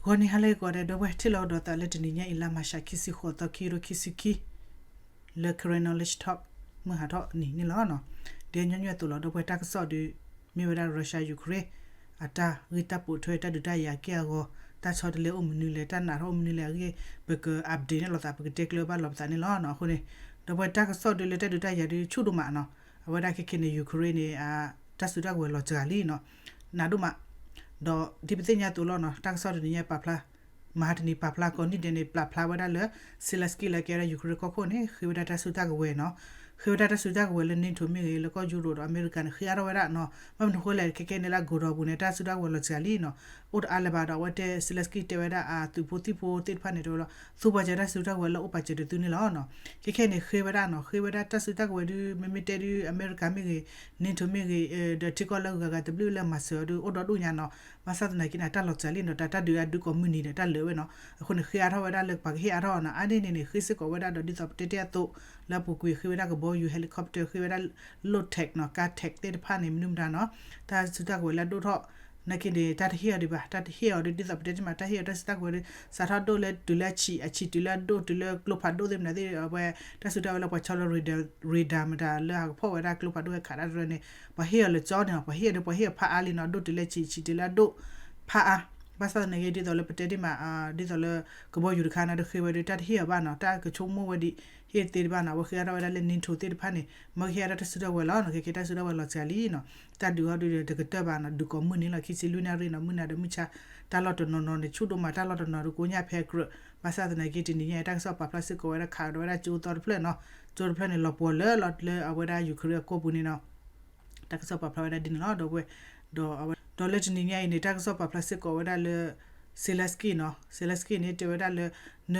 ဂီၤနံၤဟါလၢအဂ့ၤကိးဂၤဒဲး ဒီပုၢ်ဝဲၢ်ထံၣ်လိာ်ဒီးသးလၢတနံၤညါအံၤ လါမၤရှး ခံဆံဃိးသီ ခံကထိခံဆံခံ လၢ Karen Knowledge Talk မုၢ်ဟးထီၣ်နံၤန့ၣ်လီၤ. ဒ်ညီနုၢ်အသိးလီၤ ဒီပုၢ်ဝဲၢ်တၢ်ကစီၣ်ဒီး မ့ၢ်ဝဲဒၣ် Russia Ukraine အတၢ်ဂ့ၢ်တၢ်ပိာ်ထွဲ တၢ်ဒုးတၢ်ယၤက့ၢ်အဂီၤ တၢ်ဆီတလဲအိၣ်မနုၤလဲၣ် တၢ်နးထီၣ်အိၣ်မနုၤလဲၣ်အဂ့ၢ် ပက update န့ၢ်လိာ်သး ပကတဲကျၢၤဘၣ်လိာ်ပသးန့ၣ်လီၤ. အဃိန့ၣ် ဒီပုၢ်ဝဲၢ်တၢ်ကစီၣ်ဒီးလၢတၢ်ဒုးတၢ်ယၤဒီးဆူၣ်ဒိၣ်မးနီၤ အဝဲဒၣ်ခဲခဲန့ၣ် Ukraine န့ၣ် တၢ်စုတၢ်ကဝဲၤလီၤစှၤလံနီၤ နးဒိၣ်မး ဒီးဒ်ပသ့ၣ်ညါအသိးလီၤနီၤ တၢ်ကစီၣ်တနံၤညါပာ်ဖျါ မဟါတနံၤပာ်ဖျါကိးနံၣ်ဒဲးန့ၣ် ပာ်ဖျါဝဲဒၣ်လၢ Zelensky လၢကဲဝဲဒၣ် Ukraine ကီၢ်ခိၣ်န့ၣ် ဃ့ဝဲဒၣ်တၢ်စုတၢ်ကဝဲၤနီၤ ဃ့ဝဲဒၣ်တၢ်စုတၢ်ကဝဲၤလၢ NATO မ့ၢ်ဂ့ၤ လၢကီၢ်ယူရိးဒီးအမဲရကၤန့ၣ် ဃ့အါထီၣ်ဝဲဒၣ်နီၤ ဘၣ်မနုၤဃိလဲၣ် ခဲခဲန့ၣ်လၢအကိးဒီးအပူၤန့ၣ် တၢ်စုတၢ်ကဝဲၤလီၤစှၤလံနီၤ အိၣ်တအါလၢၤဘၣ်ဒီး အဝဲတဲ Zelensky တဲဝဲဒၣ်အသုးဖိသံၣ်ဖိသ့ၣ်တဖၣ်န့ၣ် တဲဝဲလီၤ သူပှၤစၢၤတၢ်စုတၢ်ကဝဲၤလၢအိၣ်ပာ်စၢၤတသုန့ၣ်လီၤနီၤ ခဲခဲန့ၣ် ဃ့ဝဲဒၣ်နီၤ ဃ့ဝဲဒၣ်တၢ်စုတၢ်ကဝဲၤဒုး မ့မ့ၢ်တဲဒုး အမဲရကၤမ့ၢ်ဂ့ၤ NATO မ့ၢ်ဂ့ၤ ဒီးထံကီၢ်လၢဂၤဂၤတဘျုးလၢမၤစၢၤအီၤဒုး အိၣ်ဒီဒူၣ်ညါနီၤ ဘၣ်ဆၣ်သနာ်က့န့ၣ် တၢ်လီၤစှၤလံနီၤ တၢ်တၢ်ဒုးအဒုးကိးမုၢ်နံၤဒီးတၢ်လၢာ်ဝဲနီၤ အဃိန့ၣ် ဃ့အါထီၣ်ဝဲဒၣ်လၢပှၤကဟ့ၣ်အါထီၣ်နီၤ အါန့ၢ်န့ၣ်န့ၣ် ဃ့စ့ၢ်ကီးဝဲဒၣ်ဒီးဒ်သိးပတဲတ့ၢ်အသိး လၢအပူၤကွံာ်ဃ့ဝဲဒၣ်ကဘီယူၤ helicopter ဃ့ဝဲဒၣ် low tech နီၤ car tech သ့ၣ်တဖၣ်န့ၣ် မနုၤမတၤနီၤ တၢ်စုတၢ်ကဝဲၤလၢအဒိၣ်ထီၣ် နာ်က့န့ၣ် တၢ်တဟ့ၣ်အီၤဒံးဘၣ် တၢ်တဟ့ၣ်အီၤဒ်သိးပတဲတ့ၢ်မး တၢ်ဟ့ၣ်အီၤတၢ်စုတၢ်ကဝဲၤဒ် စးထီၣ်ဒိၣ်လၢတုၤလၢအဆံး အဆံးတုၤလၢအဒိၣ် တုၤလၢကျိဖးဒိၣ်သ့ၣ်မနုၤသ့ၣ် အဝဲ တၢ်စုတၢ်ကဝဲၤလၢပှၤဆီလၢ radar မတၤလၢဟးကဖီၣ်ဝဲဒၣ်ကျိဖးဒိၣ်ဟဲခးတၢ်တရၢန့ၣ် ပှၤဟ့ၣ်အီၤလၢကၠီန့ၣ် ပှၤဟ့ၣ်အီၤဒ် ပှၤဟ့ၣ်အီၤဖးအါလံနီၤ ဒိၣ်တုၤလၢဆံး ဆံးတုၤလၢအဒိၣ် ဖးအါ ဘၣ်ဆၣ်သနာ်က့ ဒ်သိးလၢပတဲတ့ၢ်မး ဒ်သိးလၢ ကဘီယူၤတခါန့ၣ် တဃ့ဝဲဒၣ် တၢ်တဟ့ၣ်အီၤဘၣ်နီၤ တၢ်ကဆိကမိၣ်ဝဲဒ် ဟ့ၣ်သ့တဘၣ်နီၤ အဝဲဃ့အါထီၣ်ဝဲဒၣ်လၢ NATO သ့ၣ်တဖၣ်န့ၣ် မ့ၢ်ကဟ့ၣ်အါထီၣ်တၢ်စုတၢ်ကဝဲၤလီၤနီၤ ခဲကဲတၢ်စုတၢ်ကဝဲၤလီၤစှၤလံနီၤ တၢ်ဒုးအီၤဒုးဒီးတကတၢၢ်ဘၣ်နီၤ ဒုးကိးမုၢ်နံၤလီၤ ခံဆံလွံၢ်နၣ်ရံၣ်နီၤ မုၢ်နၤဒီးမုၢ်ဆါ တၢ်လီၢ်တနီၤနီၤန့ၣ် ဆူၣ်ဒိၣ်မး တၢ်လီၢ်တနီၤဒီးကိးညါဖဲအကြၢး ဘၣ်ဆၣ်သနာ်က့ တနံၤညါအံၤ တၢ်ကစီၣ်ပာ်ဖျါစ့ၢ်ကီးဝဲဒၣ်ခးဒီးဝဲဒၣ်ကၠိသီတဖျၢၣ်နီၤ ကၠိတဖျၢၣ်န့ၣ် လီၤပှီၤလၢလီၤလၢအဝဲဒၣ် Ukraine အကိာ်ပူၤန့ၣ်နီၤ တၢ်ကစီၣ်ပာ်ဖျါဝဲဒၣ်ဒ်န့ၣ်လီၤ ဒီပုၢ်ဝဲၢ် ဒီးအဝဲ ဒီးလၢတနံၤညါအံၤန့ၣ် တၢ်ကစီၣ်ပာ်ဖျါစ့ၢ်ကီးဝဲဒၣ်လၢ Zelensky နီၤ Zelensky န့ၣ် တဲဝဲဒၣ်လၢ န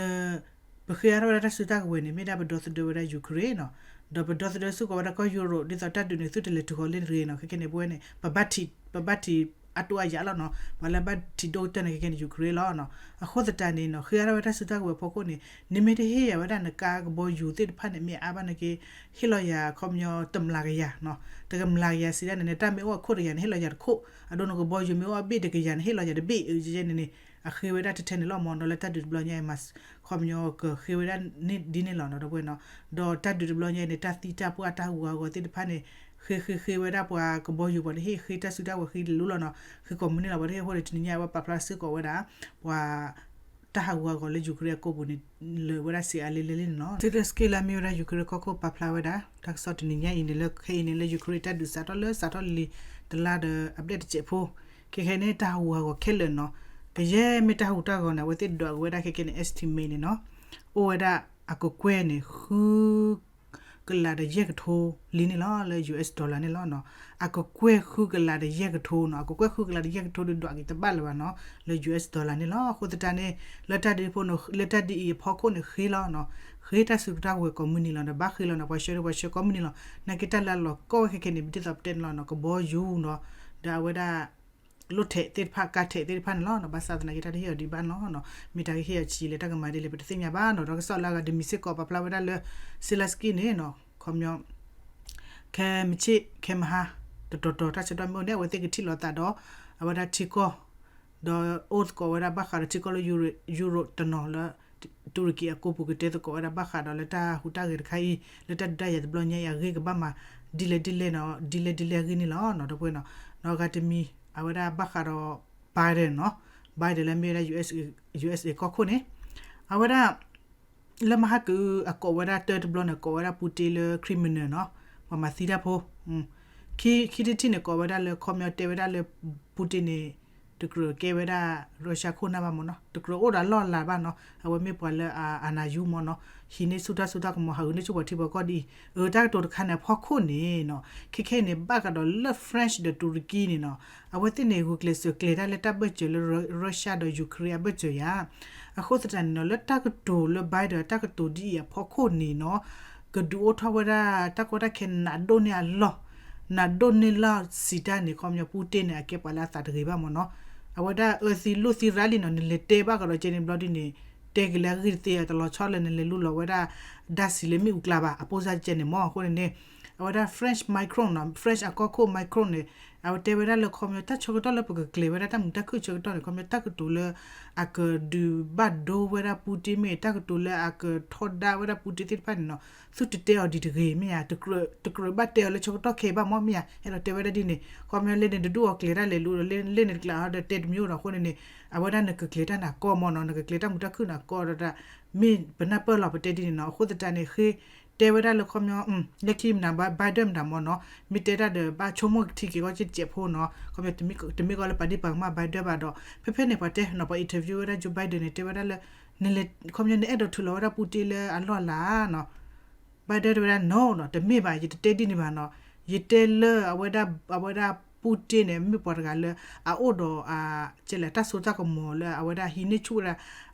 ပဃ့အါထီၣ်ဝဲဒၣ်တၢ်စုတၢ်ကဝဲၤန့ၣ် မ့ၢ်ဒၣ်ပဒီသဒၢဝဲဒၣ် Ukraine နီၤ ဒီးပဒီသဒၢစ့ၢ်ကီးဝဲဒၣ်ကီၢ်ယူရိး ဒ်သိးတၢ်ဒုးန့ၣ် သုတလဲၤထုးဃီၤလၢနဂ့ၤနီၤ ခဲခဲန့ၣ် ပဝဲန့ၣ် ပဘၣ်ထံး ပဘၣ်ထံးအတိအယၢ်လီၤနီၤ ပှၤလၢဘၣ်ထံးဒိၣ်ကတၢၢ်န့ၣ် ခဲခဲန့ၣ် Ukraine လီၤနီၤ အဃိသတးန့ၣ်နီၤ ဃ့အါထီၣ်ဝဲတၢ်စုတၢ်ကဝဲၤဖီခိၣ်န့ၣ် နမ့ၢ်တဟ့ၣ်ယၤဝဲဒၣ်နကါ ကဘီယူၤသ့ၣ်တဖၣ်န့ၣ် မ့ၢ်အါဘၣ်နာ်က့ ဟ့ၣ်လီၤယၤ ခီပညီ တမျးကယၤနီၤ တကမျးကယၤစံးဒၣ်န့ၣ်န့ၣ် တၢ်မ့ၢ်အိၣ်အခိၣ်တကယၤန့ၣ် ဟ့ၣ်လီၤယၤတခိၣ် အဒိနကဘီယူၤမ့ၢ်အိၣ်အဘ့ၣ်တကယၤန့ၣ် ဟ့ၣ်လီၤယၤတဘ့ၣ် အၢ ယဲန့ၣ်န့ၣ် အဃ့ဝဲဒၣ်ထဲထဲန့ၣ်လီၤမ့ၢ်နီၤ လၢတၢ်ဒုးတဘျီညါအံၤ မၤ ခီပညီကဃ့ဝဲဒၣ်ဒ်န့ၣ်လီၤနီၤ ဒီပုၢ်ဝဲၢ်နီၤ ဒီးတၢ်ဒုးတဘျီညါအံၤန့ၣ် တၢ်သံတၢ်ပှၢ်တၢ်ဟးဂူာ်ဟးဂီၤသ့ၣ်တဖၣ်န့ၣ် ဃ့ဃ့ဃ့ဝဲဒၣ်ပှၤကဘီယူၤ ပှၤတဟ့ၣ်ဃ့တၢ်စုတၢ်ကဝဲၤဃ့တလိၣ်လီၤနီၤ ဃ့ကိးမုၢ်နံၤလီၤ ပှၤတဟ့ၣ်အဃိန့ၣ် တနံၤညါအံၤ အဝဲပာ်ဖျါစ့ၢ်ကီးဝဲဒၣ် ပှၤ တၢ်ဟးဂူာ်ဟးဂီၤလၢ Ukraine အကိာ်ပူၤန့ၣ် လၢာ်ဝဲဒၣ်စ့အါလဲၢ်လဲၢ်လံန့ၣ်လီၤ. Zelensky လၢအမ့ၢ်ဝဲဒၣ် Ukraine ကီၢ်ခိၣ်ပာ်ဖျါဝဲဒၣ် တၢ်ကစီၣ်တနံၤညါအံၤန့ၣ် လၢခဲအံၤန့ၣ် လၢ Ukraine တၢ်ဒုးစးထီၣ်လၢစးထီၣ်လံၤတလါဒီး update တစဲးဖိ ခဲခဲန့ၣ် တၢ်ဟးဂူာ်ဟးဂီၤခဲလၢာ်နီၤ ကယဲၢ်မ့ၢ်တၢ်ဟးဂူာ်တၢ်ဂီၤန့ၣ် အဝဲသ့ၣ်ဒွးက့ၤဝဲဒၣ်ခဲခဲန့ၣ် estimate န့ၣ်နီၤ အိၣ်ဝဲဒၣ်အကကွဲၢ်န့ၣ် ဃု ကလးဒီးယဲၢ်ကထိလံန့ၣ်လီၤ လၢ US dollar န့ၣ်လီၤနီၤ. အကကွဲၢ်ဃုကလးဒီးယဲၢ်ကထိနီၤ, အကကွဲၢ်ဃုကလးဒီးယဲၢ်ကထိဒီး ဒွးက့ၤတဘၣ်လၢၤဘၣ်နီၤ လၢ US dollar န့ၣ်လီၤ. အဃိသတးန့ၣ် လၢတၢ်ဒ်ဖိန့ၣ် လၢတၢ်ဒ်အံၤအဖီခိၣ်န့ၣ် ဃ့လီၤနီၤ, ဃ့တၢ်စုကဝဲၤကိးမုၢ်နံၤလီၤ ဒီးဘၣ်ဃ့လီၤနီၤ, ပှၤဆှၢဒီးပှၤဆှၢကိးမုၢ်နံၤလီၤ. နာ်က့တၢ်လၢအလီၤကီဝဲခဲခဲန့ၣ် ဒ်သိးပတဲန့ၣ်လီၤနီၤ, ကဘီယူၤနီၤ, ဒီးအဝဲဒၣ် လိၣ်ထဲးသ့ၣ်တဖၣ် ကါထဲးသ့ၣ်တဖၣ်န့ၣ်လီၤ. ဘၣ်ဆၣ်သနာ်က့ တၢ်တဟ့ၣ်အီၤဒံးဘၣ်နီၤ, မ့ၢ်တၢ်ကဟ့ၣ်အီၤဆံးလဲၣ် တၢ်ကမၤဒ်လဲၣ် ပတသ့ၣ်ညါဘၣ်နီၤ. ဒီးကစီၣ်လၢအဂၤတမံၤစ့ၢ်ကီး ပာ်ဖျါဝဲဒၣ်လၢ Zelensky န့ၣ်နီၤ, ခီပညီ ခဲမုၢ်ဆ့ၣ် ခဲမုၢ်ဟါ တတီၤတီၤ တၢ်ဆၢကတီၢ်မ့ၢ်အိၣ်န့ၣ် အဝဲသ့ၣ်ကထံၣ်လိာ်သးဒီး အဝဲဒၣ်ထံကီၢ် ဒီးအိၣ်သကိးဝဲဒၣ်ဘၣ်ဃးဒီးထံကီၢ်လၢ Europe တနီၤလၢ တူရကံအကိာ်ပူၤ ကတဲသကိးဝဲဒၣ်ဘၣ်ဃးဒီးလၢ တၢ်ဟူးတၢ်ဂဲၤတခါအံၤ လၢတၢ်ဒုးတၢ်ယၤတဘျီညါအံၤ အဂ့ၢ်ကဘၣ်မၤဒ်လဲၣ်ဒ်လဲၣ်နီၤ, ဒ်လဲၣ်ဒ်လဲၣ်အဂ့ၢ်န့ၣ်လီၤနီၤ ဒီပုၢ်ဝဲၢ်နီၤ. ဒီးအဂၤတမံၤ အဝဲဒၣ်ဘၣ်ဃးဒီး Biden နီၤ, Biden လၢမ့ၢ်ဝဲဒၣ် USA ကီၢ်ခိၣ်န့ၣ် အဝဲဒၣ် လၢမဟါကု အကိးဝဲဒၣ်တၢတဘျီန့ၣ် ကိးဝဲဒၣ် Putin လၢ criminal နီၤ, ပှၤမၤသံတၢ်ဖိ. ခံထံၣ်တထံၣ်န့ၣ် ကိးဝဲဒၣ်လၢ ခီပညီတဲဝဲဒၣ်လၢ Putin န့ၣ် တကြၢးကဲဝဲဒၣ် Russia ခိၣ်နၢ်ဘၣ်မ့ၢ်နီၤ, တကြၢးအိၣ်ဒီးအလီၢ်အလၤဘၣ်နီၤ, အဝဲမ့ၢ်ပှၤလၢအ အာဏာယူၢ် မ့ၢ်နီၤ, ဟံးန့ၢ်ဆူၣ်တၢ်စိတၢ်ကမီၤ ဟးဂုာ်န့ၢ်ဆူၣ်ပှၤထံပှၤကီၢ်ဒ်အံၤ. အတၢ်ကတိၤတခါန့ၣ် အဖီခိၣ်န့ၣ်နီၤ, ခဲခဲအံၤန့ၣ် ဘၣ်ဃးဒီးလၢ France ဒီးတူရကံန့ၣ်နီၤ, အဝဲသ့ၣ်န့ၣ် ဂုာ်ကျဲးစၢးကျဲၤတၢ်လၢတၢ်ဘၢၣ်စၢၤလၢ Russia ဒီး Ukraine အဘၢၣ်စၢၤယါ. အဃိသတးန့ၣ်နီၤ လၢတၢ်ကတိၤလၢ Biden တၢ်ကတိၤဒ်အံၤအဖီခိၣ်န့ၣ်နီၤ, ကဒုးအိၣ်ထီၣ်ဝဲဒၣ် တၢ်ကီတၢ်ခဲနးဒိၣ်န့ၢ်အလီၢ်, နးဒိၣ်န့ၢ်လီၢ်စံးတၢ်န့ၣ် ခီပညီ Putin န့ၣ် အကဲပှၤလၢအသးတဂ့ၤဘၣ်မ့ၢ်နီၤ, အဝဲဒၣ်အၢသံလိၣ်သံရါလံနီၤ, နလဲၤတဲဘၣ်ကဒီးကဲန့ၣ်ဘျီဒ်န့ၣ် တဲက့ၤလၢအဂ့ၢ်တသ့ တလီၤဆီလၢနလဲၤလူလီၤဝဲဒၣ် ဓာတ်ဆီ လၢမ့ၣ်အူကျါဘၣ် အပိၢ်စၢ်ကဲန့ၣ်မ့ၢ်. အဃိန့ၣ်န့ၣ် အဝဲဒၣ် French Macron နီၤ, French အကီၢ်ခိၣ် Macron န့ၣ် အဝဲတဲဝဲဒၣ်လၢခီပညီ တၢ်ဆၢကတီၢ်လၢပကကျဲၤဝဲဒၣ်တၢ်မုာ်တၢ်ခုၣ်ဆၢကတီၢ်န့ၣ် ခီပညီ တၢ်ကတိၤလၢ အကဒုးဘၣ်ဒိဝဲဒၣ်ပူတ့မ့ၢ် တၢ်ကတိၤလၢအကထီဒါဝဲဒၣ်ပူတ့သ့ၣ်တဖၣ်န့ၣ် သုတတဲအီၤဒံးတဂ့ၤ မ့ၢ်ဧါ, တကြၢးဘၣ်တဲအီၤလၢဆၢကတီၢ်ခဲအံၤဘၣ်မ့ၢ်ဧါ, အဲၣ်ဒိးတဲဝဲဒၣ်ဒ်န့ၣ် ခီပညီလၢန့ၣ် တဒူၣ်အီၤကျဲၤတၢ်လဲၤလူဒီး လၢန့ၣ်တကျါဒီးတဲတမံၤအိၣ်ဒီးအဃိန့ၣ်န့ၣ် အဝဲဒၣ်နကကျဲၤတၢ်န့ၣ်အကီမ့ၢ်နီၤ, နကကျဲၤတၢ်မုာ်တၢ်ခုၣ်န့ၣ်အကီဒီး မ့ၢ်ပနၢ်ပၢၢ်လီၤ ပတဲဒ်န့ၣ်နီၤ, အဃိသတးန့ၣ် ဃ့တဲဝဲဒၣ်လၢခီပညီ လၢခံမနုၤ Biden မနုၤမ့ၢ်နီၤ, မ့ၢ်တဲတၢ်ဒီး ဘၣ်ဆိကမိၣ်ထံက့ၤကီၢ်ကဲကဲးဖိနီၤ, ခီပညီ တမ့ၢ်ကီလၢပာ်ဒ့ၣ်ပာ်ကမၣ် Biden ဘၣ်ဒီး ဖဲဖဲန့ၣ် ပှၤတဲနီၤ ပှၤ interview ဝဲဒၣ် Joe Biden န့ၣ် တဲဝဲဒၣ်လၢ နလဲၤ ခီပညီ နအဲၣ်ဒိးထုးလီၤဝဲဒၣ်ပူတ့လၢအလီၢ်အလၤနီၤ, Biden တဲဝဲဒၣ် no နီၤ, တမ့ၢ်ဘၣ်, ယတတဲဒ်န့ၣ်ဘၣ်နီၤ, ယတဲလၢအဝဲဒၣ် အဝဲဒၣ်ပူတ့န့ၣ် မ့ၢ်ပှၤတဂၤလၢ အအိၣ်ဒီး ကဲလဲၣ် တၢ်စိတၢ်ကမီၤလၢ အဝဲဒၣ်ဟံးန့ၢ်ဆူၣ်ဝဲဒၣ်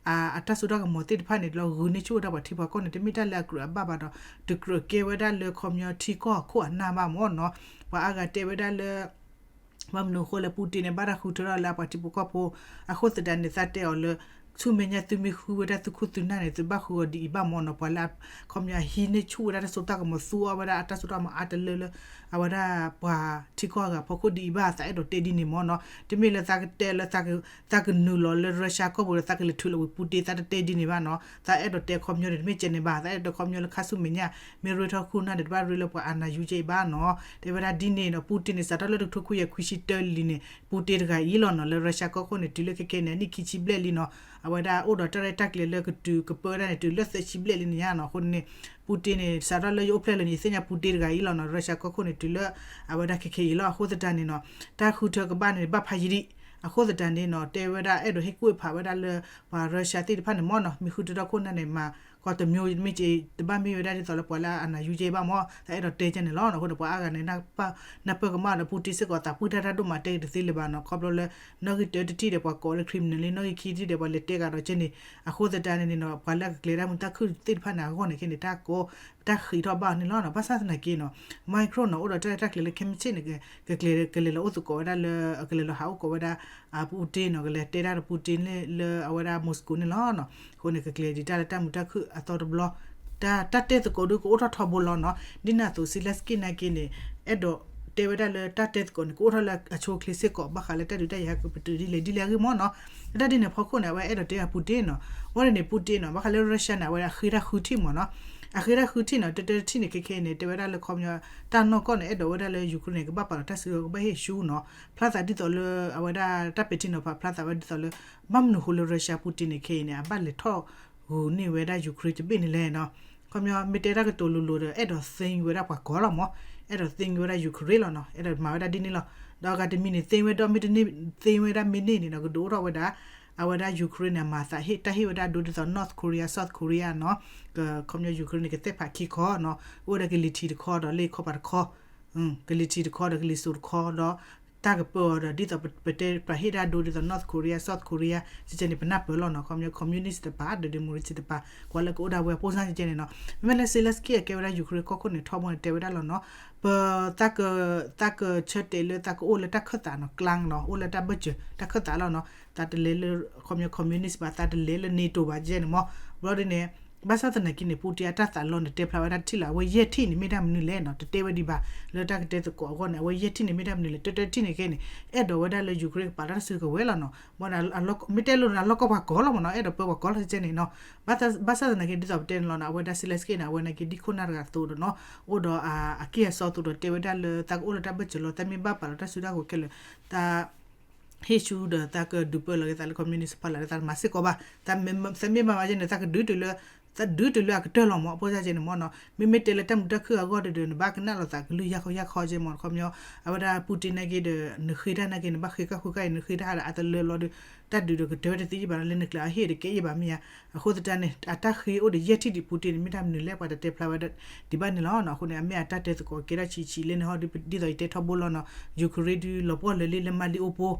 အတၢ်စိတၢ်ကမီၤသ့ၣ်တဖၣ်န့ၣ် လီၤဂုာ်န့ၢ်ဆူၣ်ဝဲဒၣ်ပှၤထံပှၤကီၢ်န့ၣ် တမ့ၢ်တၢ်လၢအကြၢးအဘၣ်ဘၣ်ဒီး တကြၢးကဲဝဲဒၣ်လၢခီပညီထံကီၢ်အခိၣ်အနၢ်ဘၣ်မ့ၢ်နီၤ, ပှၤအါဂၤတဲဝဲဒၣ်လၢ ဘၣ်မနုၤအဃိလဲၣ် ပူတ့န့ၣ် ဘၣ်တၢ်ဃုထၢထီၣ်လၢအပှၤထံဖိကီၢ်ဖိ, အဃိသတးန့ၣ် သးတဲအီၤလၢ ဆူမဲာ်ညါသုမ့ၢ်ဃုဝဲဒၣ်သုခိၣ်သုနၢ်န့ၣ် သုဘၣ်ဃုအီၤဒ်အံၤဘၣ်မ့ၢ်နီၤ, ပှၤလၢ ခီပညီဟံးန့ၢ်ဆူၣ်ဝဲဒၣ်တၢ်စိတၢ်ကမီၤ သူအီၤဝဲဒၣ်အတၢ်စိတၢ်ကမီၤအါတလၢလၢ အဝဲဒၣ်ပှၤထံကီၢ်အဂၤဖီခိၣ်ဒ်အံၤဘၣ် သးအဲၣ်ဒိးတဲဒ်န့ၣ်မ့ၢ်နီၤ, တမ့ၢ်လၢသးကတဲလၢ သးကနုာ်လီၤလၢ Russia ကီၢ်ပူၤဒီး သးကလဲၤထုးလီၤဝံၤပူတ့ သးတတဲဒ်န့ၣ်ဘၣ်နီၤ, သးအဲၣ်ဒိးတဲခီပညီန့ၣ် တမ့ၢ်ကဲန့ၣ်ဘၣ်, သးအဲၣ်ဒိးတဲခီပညီလၢခါဆူမဲာ်ညါ မ့ၢ်ရ့ထီၣ်ခိၣ်နၢ်န့ၣ် တဘၣ်ရ့လၢပှၤအာဏာယူကဲအံၤဘၣ်နီၤ, တဲဝဲဒၣ်ဒ်န့ၣ်ဒီး ပူတ့န့ၣ် စးထီၣ်လၢတကထိခွံကယၤခွံဆံတၢလံန့ၣ် ပူတ့တဂၤအံၤလီၤနီၤ, လၢ Russia ကီၢ်ခိၣ်န့ၣ် တုၤလၢခဲခဲန့ၣ် အနံၣ်ခံဆံဘျဲၣ်လံနီၤ, အဝဲဒၣ်အိၣ်ဒီးတၢ်ရဲၣ်တၢ်ကျဲၤလၢကတုၤကပၢဝဲဒၣ်န့ၣ် တုၤလၢသၢဆံဘျဲၣ်လံန့ၣ်ညါနီၤ, အဃိန့ၣ် ပူတ့န့ၣ် စးထီၣ်လၢယအိၣ်ဖျဲၣ်လၢန့ၣ် ယသ့ၣ်ညါပူတ့တဂၤအံၤလီၤနီၤ, Russia ကီၢ်ခိၣ်န့ၣ် တုၤလၢ အဝဲဒၣ်ခဲခဲအံၤလီၤ, အဃိသတးန့ၣ်နီၤ, တၢ်ဃုထၢကဘၣ်န့ၣ် ဘၣ်ဖးယံာ်ဒံး, အဃိသတးန့ၣ်နီၤ တဲဝဲဒၣ်အဲၣ်ဒိးဟ့ၣ်ကူၣ်ဟ့ၣ်ဖးဝဲဒၣ်လၢ ပှၤ Russia သ့ၣ်တဖၣ်န့ၣ်မ့ၢ်နီၤ, မ့ၢ်ဃုထၢထီၣ်ခိၣ်နၢ်န့ၣ် မၤကီတမံၤတမ့ၢ်ကဲ တဘၣ်မ့ၢ်ဝဲဒၣ်ဒ်သိးလၢပှၤလၢအနာ်ယူကဲဘၣ်မ့ၢ် သးအဲၣ်ဒိးတဲကဲန့ၣ်လီၤ, အဃိန့ၣ် ပှၤအါဂၤန့ၣ် နၢ်ပၢၢ်ကမၣ်ဒီးပူတ့စ့ၢ်ကီး သးပှၢ်တၢ်တၢ်ဒိၣ်မးတဲက့ၤတသ့လၢၤဘၣ်နီၤ, ခီဖျိလၢ နီၣ်ဂံၢ်တၢတထံၣ်ဒီးပှၤကိးလၢ criminal လံ နီၣ်ဂံၢ်ခံထံၣ်ဒီးပှၤလဲၤတဲဂၤဒီးကဲန့ၣ်, အဃိသတးန့ၣ်နီၤ ပှၤလၢအကကျဲၤတၢ်မုာ်တၢ်ခုၣ်သ့ၣ်တဖၣ်န့ၣ် အဂီၢ်န့ၣ်ခဲန့ၣ် တၢ်ကီ တၢ်ဃံးထီၣ်ဘၣ်န့ၣ်လီၤနီၤ, ဘၣ်ဆၣ်သနာ်က့နီၤ Macron နီၤ အိၣ်ဒီးတၢ်ရဲၣ်တၢ်ကျဲၤလၢခဲမုၢ်ဆ့ၣ်န့ၣ် ကလဲၤလီၤအိၣ်သကိးဝဲဒၣ်လၢ ကလဲၤလီၤဟးအိၣ်ကိးဝဲဒၣ် ပူတ့နီၤ, ကလဲၤတဲတၢ်ဒီးပူတ့န့ၣ် လၢအဝဲဒၣ် Moscow န့ၣ်လီၤနီၤ, အဃိန့ၣ် ကကျဲၤဒံးတၢ်လၢတၢ်မုာ်တၢ်ခုၣ်အသီတဘျီ, တၢ် တၢ်တဲသကိးဒုးကအိၣ်ထီၣ်ထီဘိလီၤနီၤ, ဒ်န့ၣ်အသိး Zelensky နာ်က့န့ၣ် အဲၣ်ဒိးတဲဝဲဒၣ်လၢတၢ်တဲသကိးန့ၣ် ကအိၣ်ထီၣ်လၢအဆိအချ့စ့ၢ်ကီး ဘၣ်ဃးလၢတၢ်ဒုးတၢ်ယၤကပတုာ်ဒ်လဲၣ်ဒ်လဲၣ်အဂ့ၢ်မ့ၢ်နီၤ, တၢ်ဒ်န့ၣ်အဖီခိၣ်န့ၣ် အဝဲအဲၣ်ဒိးတဲအီၤပူတ့နီၤ, ဝဲန့ၣ်န့ၣ် ပူတ့နီၤ ဘၣ်ဃးလၢ Russia န့ၣ် အဝဲဒၣ်ဃ့တၢ်ဃုထံၣ်မ့ၢ်နီၤ, အဃ့တၢ်ဃုထံၣ်နီၤ, တၢတထံၣ်န့ၣ် ခဲခဲအံၤန့ၣ် တဲဝဲဒၣ်လၢခီပညီ တၢ်နီၢ်ကီၢ်န့ၣ် အဲၣ်ဒိးဝဲဒၣ်လၢ Ukraine န့ၣ် ကဘၣ်ပာ်လီၤတၢ်စုကဝဲၤ ကဘၣ်ဟ့ၣ်ဆူနီၤ, ဖျါသးဒ်သိးလၢအဝဲဒၣ်တၢ်ပဲာ်ထံနီၤဖး ဖျါသးဝဲဒ်သိးလၢ ဘၣ်မနုၤဃိလၢ Russia ပူတ့န့ၣ် ခဲအံၤန့ၣ် အဘၣ်လဲၤထီၣ်ဂုာ်န့ၢ်ဝဲဒၣ် Ukraine တဘ့ၣ်န့ၣ်လဲၣ်နီၤ, ခီပညီ မ့ၢ်တဲတၢ်ကတိၤလိၤလိၤဒီး အဲၣ်ဒိးသ့ဝဲဒၣ်ပှၤကိးလီၤမ့ၢ်, အဲၣ်ဒိးသ့ဝဲဒၣ် Ukraine လီၤနီၤ, အဲၣ်ဒိးမၤဝဲဒၣ်ဒ်န့ၣ်လီၤ, ဒီးအဂၤတမံၤန့ၣ် သ့ဝဲဒီးမ့ၢ်တန့ၢ် သ့ဝဲဒၣ်မ့ၢ်န့ၢ်န့ၣ်ဒီး ကဒုးအိၣ်ထီၣ်ဝဲဒၣ် အဝဲဒၣ် Ukraine န့ၣ် အမၤသးဟ့ၣ် တၢ်ဟ့ၣ်ဝဲဒၣ်ဒိဒ်သိး North Korea South Korea နီၤ, ခီပညီ Ukraine န့ၣ် ကသ့ၣ်ဖးခံခီနီၤ, အိၣ်ဝဲဒၣ်ကလံၤထံးတခီဒီးလၢခီပၤတခီ ကလံၤထံးတခီဒီးကလံၤစိးတခီဒီး တၢ်ကပၢအီၤဒီး ဒ်သိးပတဲပှၤဟ့ၣ်ဒၣ်ဒိဒ်သိး North Korea South Korea ကဲန့ၣ် ပနၢ်ပၢၢ်လီၤနီၤ, ခီပညီ communist တပၤ ဒီး democracy တပၤ ကွၢ်လၢကအိၣ်ဒၣ်ဝဲအပိၢ်စၢ်ကဲန့ၣ်နီၤ, မ့မ့ၢ်လၢ Zelensky အကဲဝဲဒၣ် Ukraine ကီၢ်ခိၣ်န့ၣ် ထီဘိန့ၣ် တဲဝဲဒၣ်လီၤနီၤ, ပ သးက သးကဆၢတဲာ်လၢသးကအိၣ်လၢတၢ်ခၢၣ်သးနီၤ ကျါနီၤ အိၣ်လၢတၢ်ဘၢၣ်စၢၤ တၢ်ခၢၣ်သးလီၤနီၤ, သးတလဲၤလၢ ခီပညီ communist ဘၣ် သးတလဲၤလၢ NATO ဘၣ်ကဲန့ၣ်မ့ၢ်, ဘျီဒ်န့ၣ် ဘၣ်ဆၣ်သနာ်က့န့ၣ် ပူတ့အတၢ်သးလီန့ၣ် တဲဖျါဝဲဒၣ်တထံၣ်လီၤ, အဝဲယဲၢ်ထံၣ်န့ၣ် မ့ၢ်တၢ်မနုၤလဲၣ်နီၤ, တတဲဝဲဒံးဘၣ် လၢတၢ်ကတဲသကိးအဂီၢ်န့ၣ် အဝဲယဲၢ်ထံၣ်န့ၣ် မ့ၢ်တၢ်မနုၤလဲၣ်, တၢတထံၣ်န့ၣ်ခဲန့ၣ် အဲၣ်ဒိးဝဲဒၣ်လၢ Ukraine ကပာ်လၢတၢ်စုကဝဲၤလီၤနီၤ, မ့ၢ် မ့ၢ်တဲလိာ်န့ၣ်အလီၢ်ကီၢ်ပှၤကိးလီၤမ့ၢ်နီၤ, အဲၣ်ဒိးပၢပှၤကိးလီၤကဲန့ၣ်နီၤ, ဘၣ်ဆၣ်သနာ်က့ ဒ်သိးပတဲန့ၣ်လီၤနီၤ, အဝဲဒၣ် Zelensky န့ၣ် အဝဲနာ်က့ဒ်ခိၣ်နၢ်တဂၤအသိးဒီးနီၤ, အိၣ်ဒီးအက့ၢ်အစီအသိးဒီးတဲဝဲဒၣ်လၢ သးကအိၣ်လၢတၢ်ဘၢၣ်စၢၤလီၤ, သးမ့ၢ်ဘၣ်ပာ်လီၤတၢ်စုတၢ်ကဝဲၤခဲလၢာ် သး ဟ့ၣ်ဆူဒီးသးကဒုးပၢလီၤက့ၤသးလၢ communist ဖီလာ်ဒီး သးမၤစ့ၢ်ကီးဘၣ်, သးမ့ၢ်မၤဘၣ်ယဲန့ၣ် သးကဒုးတုၤလၢ သးဒုးတုၤလၢအကတၢၢ်လီၤမ့ၢ် အပိၢ်စၢ်ကဲန့ၣ်မ့ၢ်နီၤ, မ့မ့ၢ်တဲလၢတၢ်မုာ်တၢ်ခုၣ်အဂီၢ်ဒီး နဘၣ်ကနၣ်လိာ်သးကလုၢ်ယၢ်ခီယၢ်ခီကဲမ့ၢ် ခီပညီ အဝဲဒၣ် Putin နာ်က့ဒီး နဃ့တၢ်နာ်က့ နဘၣ်ဃ့ကၣ်ဃုာ်ကၣ်အံၤ နဃ့တၢ်ဟးဒီးအတလၢလီၤဒီး တၢ်ဒုးဒီးကတၢၢ်ဝဲတသ့ဘၣ်ဒီး လၢနကျဲအဟ့ၣ်ဒီးကဲအံၤဘၣ်မ့ၢ်ဧါ, အဃိသတးန့ၣ် အတၢ်ဃ့အိၣ်ဒီးယဲၢ်ထံၣ်ဒံး Putin န့ၣ် မ့ၢ်တၢ်မနုၤလဲၣ် ပှၤတတဲဖျါဝဲဒၣ်ဒံးဘၣ်န့ၣ်လီၤနီၤ, အဃိန့ၣ် အမ့ၢ်အတၢ်တဲသကိးကဲထီၣ်ဆံးဆံးလၢန့ၣ်ဟီ ဒ်သိးယတဲထီဘိလီၤနီၤ, Ukraine ဒုးလီၤပှီၢ်လၢာ်လံလၢ Mariupol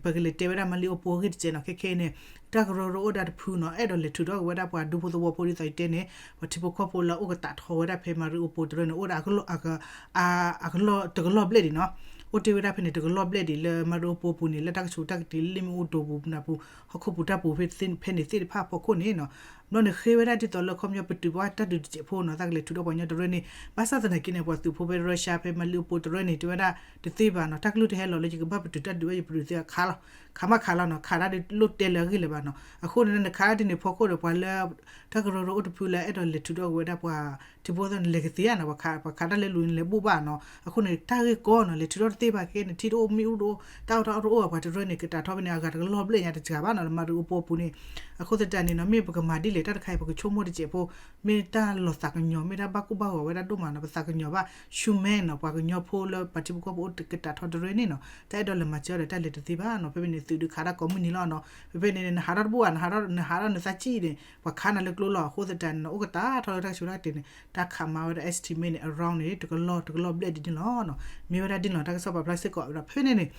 ပကလဲၤတဲဝဲဒၣ် Mariupol အဂ့ၢ်တစဲးနီၤ, ခဲခဲအံၤန့ၣ် တၢ်ကရၢကရိအိၣ်ဒၣ်တဖုနီၤ, အဲၣ်ဒိးလဲၤထုးထီၣ်က့ၤဝဲဒၣ်ပှၤဒူဖိသဝီဖိဒ်သိးယတဲန့ၣ်, ပှၤထံဖိကီၢ်ဖိလၢအအိၣ်ကသးထီဝဲဒၣ်ဖဲ Mariupol တရၢန့ၣ် အိၣ်ဒၣ်အကလီၢ် တကလီၢ်ဘျဲၣ်ဒံးနီၤ, အိၣ်တ့ၢ်ဝဲဒၣ်ဖဲန့ၣ် တကလီၢ်ဘျဲၣ်ဒံးလၢ Mariupol ပူၤန့ၣ် လၢတၢ်ကဆူးတၢ်ကတံၤလၢလ့ၣ်မ့ၣ်အူဒိပူၤနၤပူၤ ဟီၣ်ခိၣ်ပူၤတၢ်ပူၤဖဲန့ၣ်သ့ၣ်တဖၣ်အဖီခိၣ်န့ၣ်နီၤ, ဘျီန့ၣ်ဃ့ဝဲဒၣ်ဒ်သိးလၢခီပညီပတုာ်ပှၤတၢ်ဒုးတစဲးဖိနီၤ တၢ်ကလဲၤထုးထီၣ်ပှၤကညီတရၢန့ၣ် ဘၣ်ဆၣ်သနာ်က့န့ၣ် ပှၤသုးဖိဖဲ Russia ဖဲ Mariupol တရၢန့ၣ် တဲဝဲဒၣ်တသ့ဘၣ်နီၤ တၢ်ကလုၢ်တဟဲလီၤလၢယကဘၣ်ပတုာ်တၢ်ဒုးဝဲယပတုာ်သ့အခါလီၤ ခးမးခးလီၤနီၤ ခးတၢ်ဒုးလိၣ်တဲလၢအဂ့ၢ်လၢၤဘၣ်နီၤ အဃိန့ၣ်နခးတၢ်ဒုးန့ၣ်ဖီခိၣ်ဒီးပှၤလၢ တၢ်ကရၢကရိအိၣ်တဖုလၢအဲၣ်ဒိးလဲၤထုးထီၣ်က့ၤဝဲဒၣ်ပှၤ ထံဖိသၣ်န့ၣ် လဲၤကသ့ဧါနီၤ ပှၤခးတၢ်လၢလူၤန့ၣ် လဲၤဘူၣ်ဘၣ်နီၤ အဃိန့ၣ် တၢ်ဂ့ၢ်ကီနီၤ လဲၤထုးထီၣ်တသ့ဘၣ်ခဲန့ၣ် ထံတအိၣ်မ့ၣ်အူတအိၣ် တၢ်အီၣ်တၢ်အီတအိၣ်ဘၣ် ပှၤတရၢန့ၣ် ကတၢ်ထီၣ်ဖဲန့ၣ် အဂၤတကလီၢ်ဘျဲၣ်ညါတစှၤဘၣ်နီၤ Mariupol ပူၤန့ၣ် အဃိသတးန့ၣ်နီၤ မ့ၢ်ပကမၤဒ်လဲၣ် တၢ်တခါအံၤ ပကဆိကမိၣ်တစဲးဖိ မ့ၢ်တၢ်လီၤသးကညီၤ မ့ၢ်တၢ်ဘၣ်ကိၢ်ဘၣ်ဂီၤဝဲဒၣ်ဒိၣ်မးနီၤ ပသးကညီၤဘၣ် ဆူမဲနီၤ ပှၤကညီဖိလၢပှၤထံဖိကီၢ်ဖိအိၣ်ကတၢ်ထီၣ်တရၢန့ၣ်နီၤ တၢ်အဲၣ်ဒိးလဲၤမၤစၢၤဒီးတၢ်လဲၤတသ့ဘၣ်နီၤ ဖဲဖဲန့ၣ် သုးဒုးခးတၢ်ကိးမုၢ်နံၤလီၤနီၤ ဖဲဖဲန့ၣ် နဟးထီၣ်တဘူၣ်ဘၣ် နဟးထီၣ် နဟးထီၣ်နသးကံၣ်န့ၣ် ပှၤခးနၤလၢကျိလီၤ အဃိသတးန့ၣ် အိၣ်ကတၢ်ထီၣ်လၢတၢ်ကဆူးတၢ်ကတ့ၤန့ၣ် တၢ်ခးမၤဝဲဒၣ် estimate န့ၣ် around န့ၣ် တကလီၢ် တကလီၢ်ဘျဲၣ်ဒ်န့ၣ်လီၤနီၤ မ့ၢ်ဝဲဒၣ်ဒ်န့ၣ်လီၤ တၢ်ကစီၣ်ပာ်ဖျါစ့ၢ်ကီးဒီးဖဲန့ၣ်န့ၣ်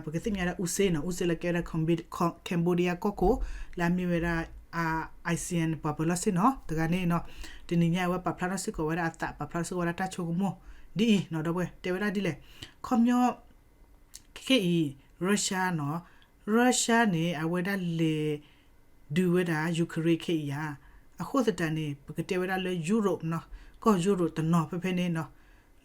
ပကသ့ၣ်ညါဒၣ်အူစ့နီၤ အူစ့လၢကဲဝဲဒၣ် Cambodia ကီၢ်ခိၣ် လၢအမ့ၢ်ဝဲဒၣ် ASEAN ပှၤပၢၤလီၢ်ဆ့ၣ်နီၤ တဂၤန့ၣ်နီၤ တနံၤညါအဝဲပာ်ဖျါထီၣ်စ့ၢ်ကီးဝဲဒၣ်အသး ပာ်ဖျါထီၣ်စ့ၢ်ကီးဝဲဒၣ်တၢ်ဆိကမိၣ် ဒ်အံၤနီၤ ဒီပုၢ်ဝဲၢ် တဲဝဲဒၣ်ဒ်လဲၣ် ခီပညီ ခဲခဲအံၤ Russia နီၤ Russia န့ၣ် အဝဲဒၣ်လဲၤ ဒုးဝဲဒၣ် Ukraine ခဲအံၤဧါ အဃိသတးန့ၣ် ပကတဲဝဲဒၣ်လၢ Europe နီၤ ကီၢ် Europe တနီၤဖဲဖဲန့ၣ်နီၤ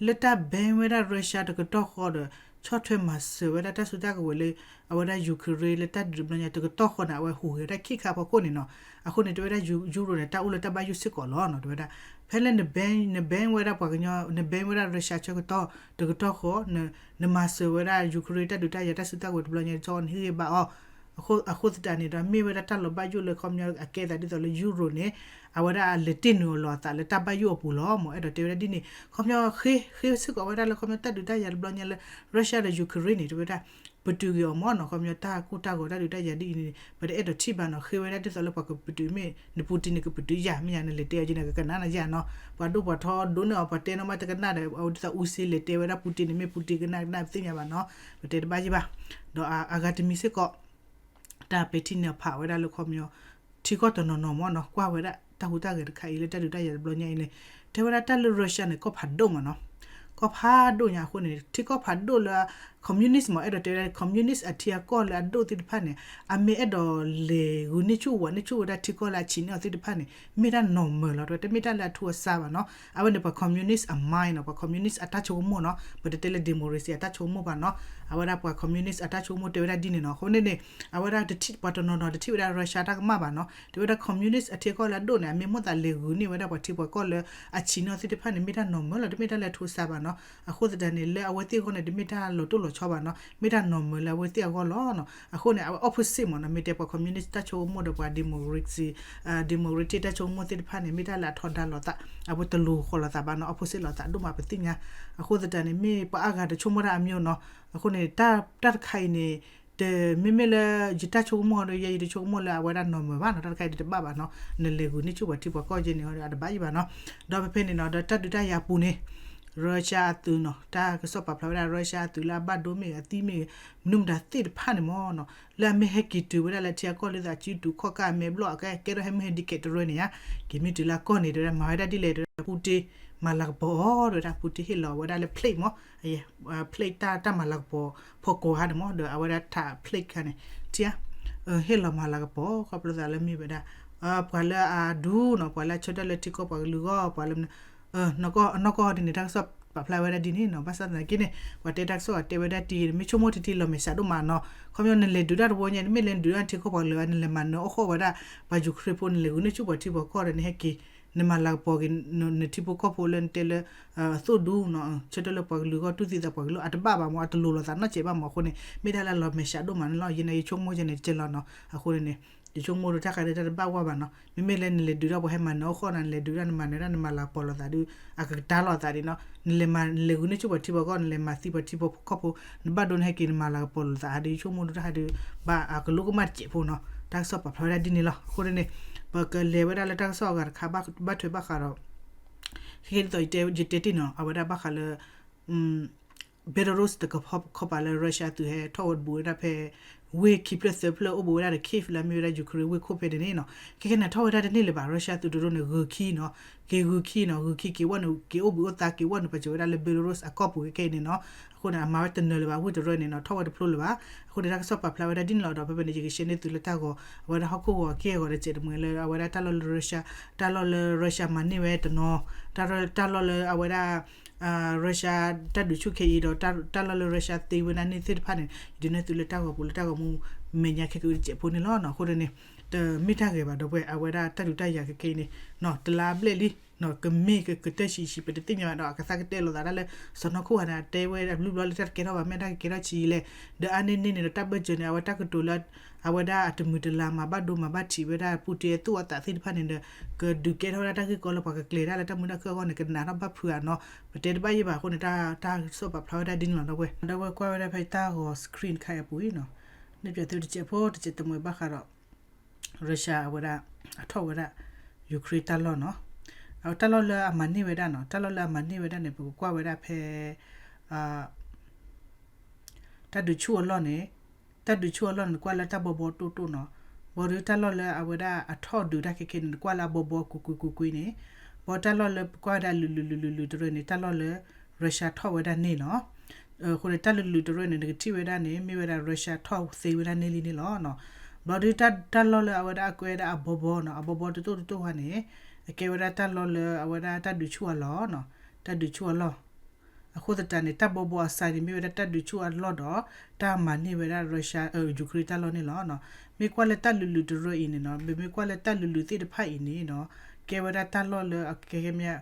လၢတၢ် ban ဝဲဒၣ် Russia တကတီၢ်ဃီဒီး ဆီၣ်ထွဲမၤစၢၤဝဲဒၣ်တၢ်စုတၢ်ကဝဲၤလၢ အဝဲဒၣ် Ukraine လၢတၢ်ဒုးတဘျီညါ တကတီၢ်ဃီန့ၣ် အဝဲဟူးဂဲၤတၢ်ခံခါဖီခိၣ်န့ၣ်နီၤ အဃိန့ၣ် တဲဝဲဒၣ် Europe န့ၣ် တၢ်အိၣ်လၢတၢ်ဘၣ်ယိၣ်စ့ၢ်ကီးလီၤနီၤ တဲဝဲဒၣ် ဖဲလၢန ban န ban ဝဲဒၣ်ပှၤကညီ န ban ဝဲဒၣ် Russia ဆၢကတီၢ် တကတီၢ်ဃီ နမၤစၢၤဝဲဒၣ် Ukraine တၢ်ဒုးတၢ်ယၤတၢ်စုတၢ်ကဝဲၤတဘျီညါ ကၠီနဟ့ၣ်ဂံၢ်ဘါအီၤ အဃိသတးန့ၣ်ဒီး မ့ၢ်ဝဲဒၣ်တၢ်လီၤဘၣ်ယိၣ်လၢခီပညီအကဲသးဒ်သိးလၢ Europe န့ၣ် အဝဲဒၣ်အလဲၤတ့ၢ်နုာ်အီၤလီၤအသးလၢတၢ်ဘၣ်ယိၣ်အပူၤလီၤ မ့ၢ်အဲၣ်ဒိးတဲဝဲဒၣ်ဒ်န့ၣ် ခီပညီဃ့ ဃ့စ့ၢ်ကီးဝဲဒၣ်လၢခီပညီတၢ်ဒုးတၢ်ယၤတဘျီညါလၢ Russia ဒီး Ukraine န့ၣ် တဲဝဲဒၣ် ပတုာ်က့ၤအီၤမ့ၢ်နီၤ ခီပညီတၢ်ကိၢ်တၢ်ဂီၤတၢ်ဒုးတၢ်ယၤဒ်အံၤန့ၣ် ပတအဲၣ်ဒိးထံၣ်ဘၣ်နီၤ ဃ့ဝဲဒၣ်ဒ်သိးလၢပှၤကပတုာ်မ့ၢ် န Putin န့ၣ် ကပတုာ်ယၤ မ့ၢ်ယၤနလဲၤတဲအီၤက့ၤန့ၣ် ကကနၣ်နၤယၤနီၤ ပှၤဒိၣ်ပှၤထီဒိးန့ၢ်အီၤ ပှၤတဲနီၢ်မးတကနၣ်ဒီး အဝဲဒ်သိးအူစ့လဲၤတဲဝဲဒၣ် Putin န့ၣ် မ့ၢ် Putin ကနၣ်ကနၣ်ပသ့ၣ်ညါဘၣ်နီၤ ပတဲတဘၣ်ယံၤဘၣ် ဒီးအဂၤတမံၤစ့ၢ်ကီး တၢ်ပဲာ်ထံနီၤဖးဝဲဒၣ်လၢခီပညီ ထံကီၢ်တနီၤနီၤမ့ၢ်နီၤ ကွၢ်ဝဲဒၣ်တၢ်ဟူးတၢ်ဂဲၤတခါအံၤလၢတၢ်ဒုးတၢ်ယၤတဘျီညါအံၤန့ၣ် တဲဝဲဒၣ်တၢ်လၢ Russia န့ၣ် ကီၢ်ဖးဒိၣ်မ့ၢ်နီၤ ကီၢ်ဖးဒိၣ်ညါအဃိန့ၣ် ထံကီၢ်ဖးဒိၣ်လၢ communist မ့ၢ်အဲၣ်ဒိးတဲဝဲဒၣ် communist အထံအကီၢ်လၢအဒိၣ်သ့ၣ်တဖၣ်န့ၣ် အမ့ၢ်အဲၣ်ဒိးလဲၤဂုာ်န့ၢ်ဆူၣ်ဝးန့ၢ်ဆူၣ်ဝဲဒၣ်ထံကီၢ်လၢအဆံးန့ၢ်အီၤသ့ၣ်တဖၣ်န့ၣ် မ့ၢ်ဒၣ် normal လီၤ တမ့ၢ်တၢ်လၢအထူးအဆါဘၣ်နီၤ အဝဲန့ၣ်ပှၤ communist အ mind နီၤ ပှၤ communist အတၢ်ဆိကမိၣ်နီၤ ပတတဲလၢ democracy အတၢ်ဆိကမိၣ်ဘၣ်နီၤ အဝဲဒၣ်ပှၤ communist အတၢ်ဆိကမိၣ်တဲဝဲဒၣ်ဒ်န့ၣ်နီၤ အဃိန့ၣ်န့ၣ် အဝဲဒၣ်တထံၣ်ပှၤတနီၤနီၤတထံၣ်ဝဲဒၣ် Russia တၢ်ကမၣ်ဘၣ်နီၤ တဲဝဲဒၣ် communist အထံကီၢ်လၢအဒိၣ်န့ၣ် အမ့ၢ်မိၣ်သးလဲၤဂုာ်န့ၢ်ဝဲဒၣ်ပှၤထံပှၤကီၢ်လၢအဆံးန့ၢ်အီၤသ့ၣ်တဖၣ်န့ၣ် မ့ၢ်တၢ် normal လီၤ တမ့ၢ်တၢ်လၢအထူးအဆါဘၣ်နီၤ အဃိသတးန့ၣ် လၢအဝဲသ့ၣ်အဂီၢ်န့ၣ် တမ့ၢ်တၢ်လီၤတိၢ်လီၤဆီဘၣ်နီၤ မ့ၢ်တၢ် normal လၢအဝဲသ့ၣ်အဂီၢ်လီၤနီၤ အဃိန့ၣ် အဝဲ opposite မ့ၢ်နီၤ မ့ၢ်တဲပှၤ communist တၢ်ဆိကမိၣ်ဒီးပှၤ democracy democratic တၢ်ဆိကမိၣ်သ့ၣ်တဖၣ်န့ၣ် မ့ၢ်တၢ်လၢအထီဒါလိာ်သး အဝဲတလိၤဃီၤလိာ်သးဘၣ်နီၤ opposite လိာ်သးဒိၣ်မးပသ့ၣ်ညါ အဃိသတးန့ၣ် မ့ၢ်ပှၤအါဂၤတဆိကမိၣ်တၢ်အမျိုးနီၤ အဃိန့ၣ် တၢ်တခါအံၤန့ၣ် တမ့မ့ၢ်လၢ ယတၢ်ဆိကမိၣ်ဒီး ယဲယတဆိကမိၣ်လၢအဝဲဒၣ် normal ဘၣ်နီၤ တၢ်တခါအံၤတဘၣ်ဘၣ်နီၤ နလဲၤဂုာ်န့ၢ်ဆူၣ်ပှၤထံပှၤကီၢ်ကဲန့ၣ် အတဘၣ်ယံၤဘၣ်နီၤ ဒီးဖဲဖဲန့ၣ်နီၤ ဒီးတၢ်ဒုးတၢ်ယၤအပူၤန့ၣ် Russia အသုးနီၤ တၢ်ကစီၣ်ပာ်ဖျါဝဲဒၣ် Russia အသုးလၢအဘၣ်ဒိမ့ၢ်ဂ့ၤ အသံမ့ၢ်ဂ့ၤ မနုၤမတၤသ့ၣ်တဖၣ်န့ၣ်မ့ၢ်နီၤ လၢအမ့ၢ်ဟဲက့ၤတုၤဝဲဒၣ်လၢထံအကီၢ်လၢသးစုတူာ်ခီၣ်ကၢ်အမဲာ်ဘျီၣ် အကဲကဲထီၣ်ဟဲမုၢ်ဟဲ decade တရၢန့ၣ်ဧါ က့ၤမ့ၢ်တုၤလၢအကီၢ်န့ၣ် တဲဝဲဒၣ်မၤဝဲဒၣ်ဒ်လဲၣ် တဲဝဲဒၣ် Putin မၤလၤကပီၤအီၤ တဲဝဲဒၣ် Putin ဟ့ၣ်လီၤဝဲဒၣ်လၢ plate မ့ၢ် plate တၢ်တၢ်မၤလၤကပီၤ ဖီကိးဟါန့ၣ်မ့ၢ် ဒီးအဝဲဒၣ်ထး plate ခါန့ၣ် ထံဧါ ဟ့ၣ်လီၤမၤလၤကပီၤ ခီဖျိသးလၢမ့ၢ်ဝဲဒၣ် ပှၤလၢအဒူနီၤ ပှၤလၢအဆၢထၢၣ်လၢထံကီၢ်ပှၤကလုာ်အဂီၢ် ပှၤလၢ အနီၢ်ကီၢ်ဒ်န့ၣ် တၢ်ကစီၣ်ပာ်ဖျါဝဲဒၣ်ဒ်န့ၣ်နီၤ ဘၣ်ဆၣ်သနာ်က့န့ၣ် ပှၤတဲတၢ်ကစီၣ်တဲဝဲဒၣ်တံၢ် မ့ၢ်ဆိကမိၣ်တံၢ်တံၢ်လီၤမဲာ်ဆှးဒိၣ်မးနီၤ ခီပညီနလဲၤဒုးတၢ်တဝီညါ နမ့ၢ်လဲၤဒုးတၢ်ထံကီၢ်ပှၤကလုာ် နလဲၤမၤနၢၤအီၣ်ဃီၣ်ဝဲဒၣ် ပှၤ Ukraine ဖိ နလဲၤဂုာ်န့ၢ်ဆူၣ်ပှၤထံပှၤကီၢ်ဒီးနဟဲက့ၤ နမၤလၤကပီၤက့ၤ နထံဖိကီၢ်ဖိလၢနတဲလၢ အသိၣ်ဒူနီၤ ဆၢထၢၣ်လၢပှၤကလုာ်အဂီၢ် တူၢ်သံသးပှၤကလုာ် အတဘၣ်ဘၣ်မ့ၢ် အတလိၤလိာ်သးနီတစဲးဘၣ်မ့ၢ်အဃိန့ၣ် မ့ၢ်ဒၣ်လၢလီၤမဲာ်ဆှးဒိၣ်မးန့ၣ်လီၤ ယဲန့ၣ် ယဆိကမိၣ်ယဲန့ၣ်တကဲလီၤနီၤ အဃိန့ၣ်န့ၣ် ယဆိကမိၣ်ဒီးတၢ်ဃးဒီးတၢ်တဘၣ်ဝဲဘၣ်နီၤ မ့မ့ၢ်လၢနလဲၤဒုးဒီးပှၤဟဲမၤနၢၤအီၣ်ဃီၣ်နၤ နလဲၤဒုးဒီးနမၤနၢၤဒၣ်နမၤလၤကပီၤလိာ်သးဒီး အကကတၢၢ်လိာ်သးဒ်နီၤ နလဲၤမၤ နလဲၤဂုာ်န့ၢ်ဆူၣ်ပှၤထံပှၤကီၢ် နလဲၤမၤသံပှၤထံပှၤကီၢ်ဖိ နဘၣ်ဒိနဟဲက့ၤနမၤလၤကပီၤလိာ်သးဒီး ယဆိကမိၣ်ဒီးတၢ်ဟးဒီး ဘၣ်အကလိကမၣ်တစဲးဖိနီၤ တၢ်ကစီၣ်ပာ်ဖျါဝဲဒၣ်ဒ်န့ၣ်လီၤ အဃိန့ၣ်န့ၣ် ပကလဲၤဝဲဒၣ်လၢတၢ်ကစီၣ်အဂၤတခါ ဘၣ်ထွဲဘၣ်ဃးဒီး ခဲကဲဒ်သိးယတဲတ့ၢ်နီၤ အဝဲဒၣ်ဘၣ်ဃးလၢ Belarus တကခီပၤလၢ Russia သုးဟဲထီၣ်ဝဲဘူးဝဲဒၣ်ဖဲ ဝ့ၢ်ခံဖျၢၣ်သၢဖျၢၣ်အိၣ်ဘူးဝဲဒၣ်ဒီး Kyiv လၢအမ့ၢ်ဝဲဒၣ် Ukraine ဝ့ၢ်ခိၣ်ဖဲန့ၣ်န့ၣ်နီၤ ခဲကဲန့ၣ်ထီၣ်ဝဲဒၣ်တန့ၢ်လၢၤဘၣ် Russia သုးတရိန့ၣ် ဂုၤခံနီၤ က့ၤဂုၤခံနီၤ ဂုၤခံက့ၤဝဲန့ၣ် က့ၤအိၣ်ဘှံးအိၣ်သါက့ၤဝဲန့ၣ် ပစံးဝဲဒၣ်လၢ Belarus အကီၢ်ပူၤခဲကဲအံၤန့ၣ်နီၤ အဃိန့ၣ် အမၤဝဲတနၢၤလၢၤဘၣ်, ဝ့ၢ်တရၢန့ၣ်နီၤ ထီၣ်ဝဲတဖျိလၢၤဘၣ်. အဃိန့ၣ် တၢ်ကစီၣ်ပာ်ဖျါဝဲဒၣ်ဒ်န့ၣ်လီၤ. ဒီးဖဲဖဲန့ၣ် ယကရှဲန့ၢ်သုလၢတၢ်ဂီၤ အဝဲဒၣ်ဟီၣ်ခိၣ်ဂီၤအက့ၢ်အဂီၤတစဲးတမှဲၤလၢ အဝဲဒၣ်တၢ်လီၢ်လၢ Russia, တၢ်လီၢ်လၢ Russia မၤန့ၢ်ဝဲတနီၤ, တၢ်လီၢ်လၢအဝဲဒၣ် Russia တၢ်ဒုးဆူၣ်ခဲအံၤဒီး တၢ်လီၢ်လၢ Russia သ့ဝဲဒၣ်န့ၣ်သ့ၣ်တဖၣ်န့ၣ် ယဒုးနဲၣ်သုလၢတၢ်ဂီၤပူၤ လၢတၢ်ဂီၤမူမဲာ်ညါခဲကတစဲးဖိန့ၣ်လီၤ. အဃိန့ၣ် တမ့ၢ်တၢ်ဂ့ၤဘၣ် ဒီပုၢ်ဝဲၢ်, အဝဲဒၣ်တၢ်ဒုးတၢ်ယၤခဲခဲအံၤန့ၣ် တလါဘျဲၣ်လံ ကမ့ၢ်ကကတၢၢ်ဆံးဆံး ပတသ့ၣ်ညါဘၣ်ဒီး အကသါကတဲလိာ်သးဒၣ်လၢ စီၤနီၢ်ခိၣ်ဟါန့ၣ် အတဲဝဲအဘျုးဘျီလၢတၢ်တကဲထီၣ်ဘၣ် မ့ၢ်တၢ်ကကဲထီၣ်ဆံးလဲၣ်. ဒီးအါန့ၢ်န့ၣ်န့ၣ်ဒီး တၢ်ဘၢၣ်စၢၤန့ၣ် အဝဲတၢ်ကတိၤလၢ အဝဲဒၣ်အတမုာ်တလၤမၤဘၣ်ဒိမၤဘၣ်ထံးဝဲဒၣ် ပူၣ်တ့အသိၣ်အသးသ့ၣ်တဖၣ်န့ၣ်ဒီး ကဒုးကဲထီၣ်ဝဲဒၣ်တၢ်ဂ့ၢ်ကီလၢပှၤကကျဲၤတၢ်လၢတၢ်မုာ်တၢ်ခုၣ်အဂီၢ်န့ၣ် ကနးထီၣ်ဘၣ်ဖုးဧါနီၤ. ပတဲတဘၣ်ယဲၢ်ဘၣ်. အဃိန့ၣ် တၢ်ကစီၣ်ပာ်ဖျါဝဲဒၣ်ဒ်န့ၣ်လီၤ ဒီပုၢ်ဝဲၢ်. ဒီပုၢ်ဝဲၢ်ကွၢ်ဝဲဒၣ်ဖဲတၢ်ဂီၤ screen ခါအံၤအပူၤအံၤနီၤ, န့ၣ်ပျဲသုတစဲးဖိတစဲးတမှဲၤဘၣ်ဃးဒီး Russia အဝဲဒၣ် အထီၣ်ဝဲဒၣ် Ukraine တၢ်လီၢ်နီၤ. အတၢ်လီၢ်လၢအမၤန့ၢ်ဝဲဒၣ်နီၤ, တၢ်လီၢ်လၢအမၤန့ၢ်ဝဲဒၣ်န့ၣ် ပကကွၢ်ဝဲဒၣ်ဖဲ တၢ်ဒုးဆူၣ်အလီၢ်န့ၣ်, တၢ်ဒုးဆူၣ်အလီၢ်န့ၣ် နကွၢ်လၢတၢ်ဘီဘီတိၢ်တိၢ်နီၤ. ဘၣ်ဒီးတၢ်လီၢ်လၢအဝဲဒၣ်အထီၣ်ဒုးတၢ်ခဲခဲန့ၣ် နကွၢ်လၢအဘီဘီကွ့ကွ့ကွ့ကွ့န့ၣ်, ဘၣ်တၢ်လီၢ်လၢပကွၢ်ဝဲဒၣ်လုာ်လုာ်လုာ်လုာ်လုာ်တရၢန့ၣ် တၢ်လီၢ်လၢ Russia ထီၣ်ဝဲဒၣ်န့ၣ်နီၤ. အဃိန့ၣ် တၢ်လုာ်လုာ်တရၢန့ၣ် နကထံၣ်ဝဲဒၣ်န့ၣ် မ့ၢ်ဝဲဒၣ် Russia ထီၣ်သ့ဝဲဒၣ်န့ၣ်လံန့ၣ်လီၤ. ဘၣ်ဒီးတၢ်လီၢ်လၢအဝဲဒၣ်အကဲဝဲဒၣ်အဘီဘီနီၤ, အဘီဘီတိၢ်တိၢ်တိၢ်တိၢ်ဟါန့ၣ် အကဲဝဲဒၣ်တၢ်လီၢ်လၢအဝဲဒၣ်တၢ်ဒုးဆူၣ်အလီၢ်နီၤ, တၢ်ဒုးဆူၣ်အလီၢ်. အဃိသတးန့ၣ် တၢ်ဘီဘီအစးန့ၣ် မ့ၢ်ဝဲဒၣ်တၢ်ဒုးဆူၣ်အလီၢ်ဒီး တၢ်မၤန့ၢ်ဝဲဒၣ် Russia, Ukraine တၢ်လီၢ်န့ၣ်လီၤ. မ့ၢ်ကွၢ်လၢတၢ်လုာ်လုာ်တရၢအံၤန့ၣ်နီၤ, မ့မ့ၢ်ကွၢ်လၢတၢ်လုာ်လုာ်သ့ၣ်တဖၣ်အံၤန့ၣ်နီၤ, ကဲဝဲဒၣ်တၢ်လီၢ်လၢအကဲကဲမ့ၢ်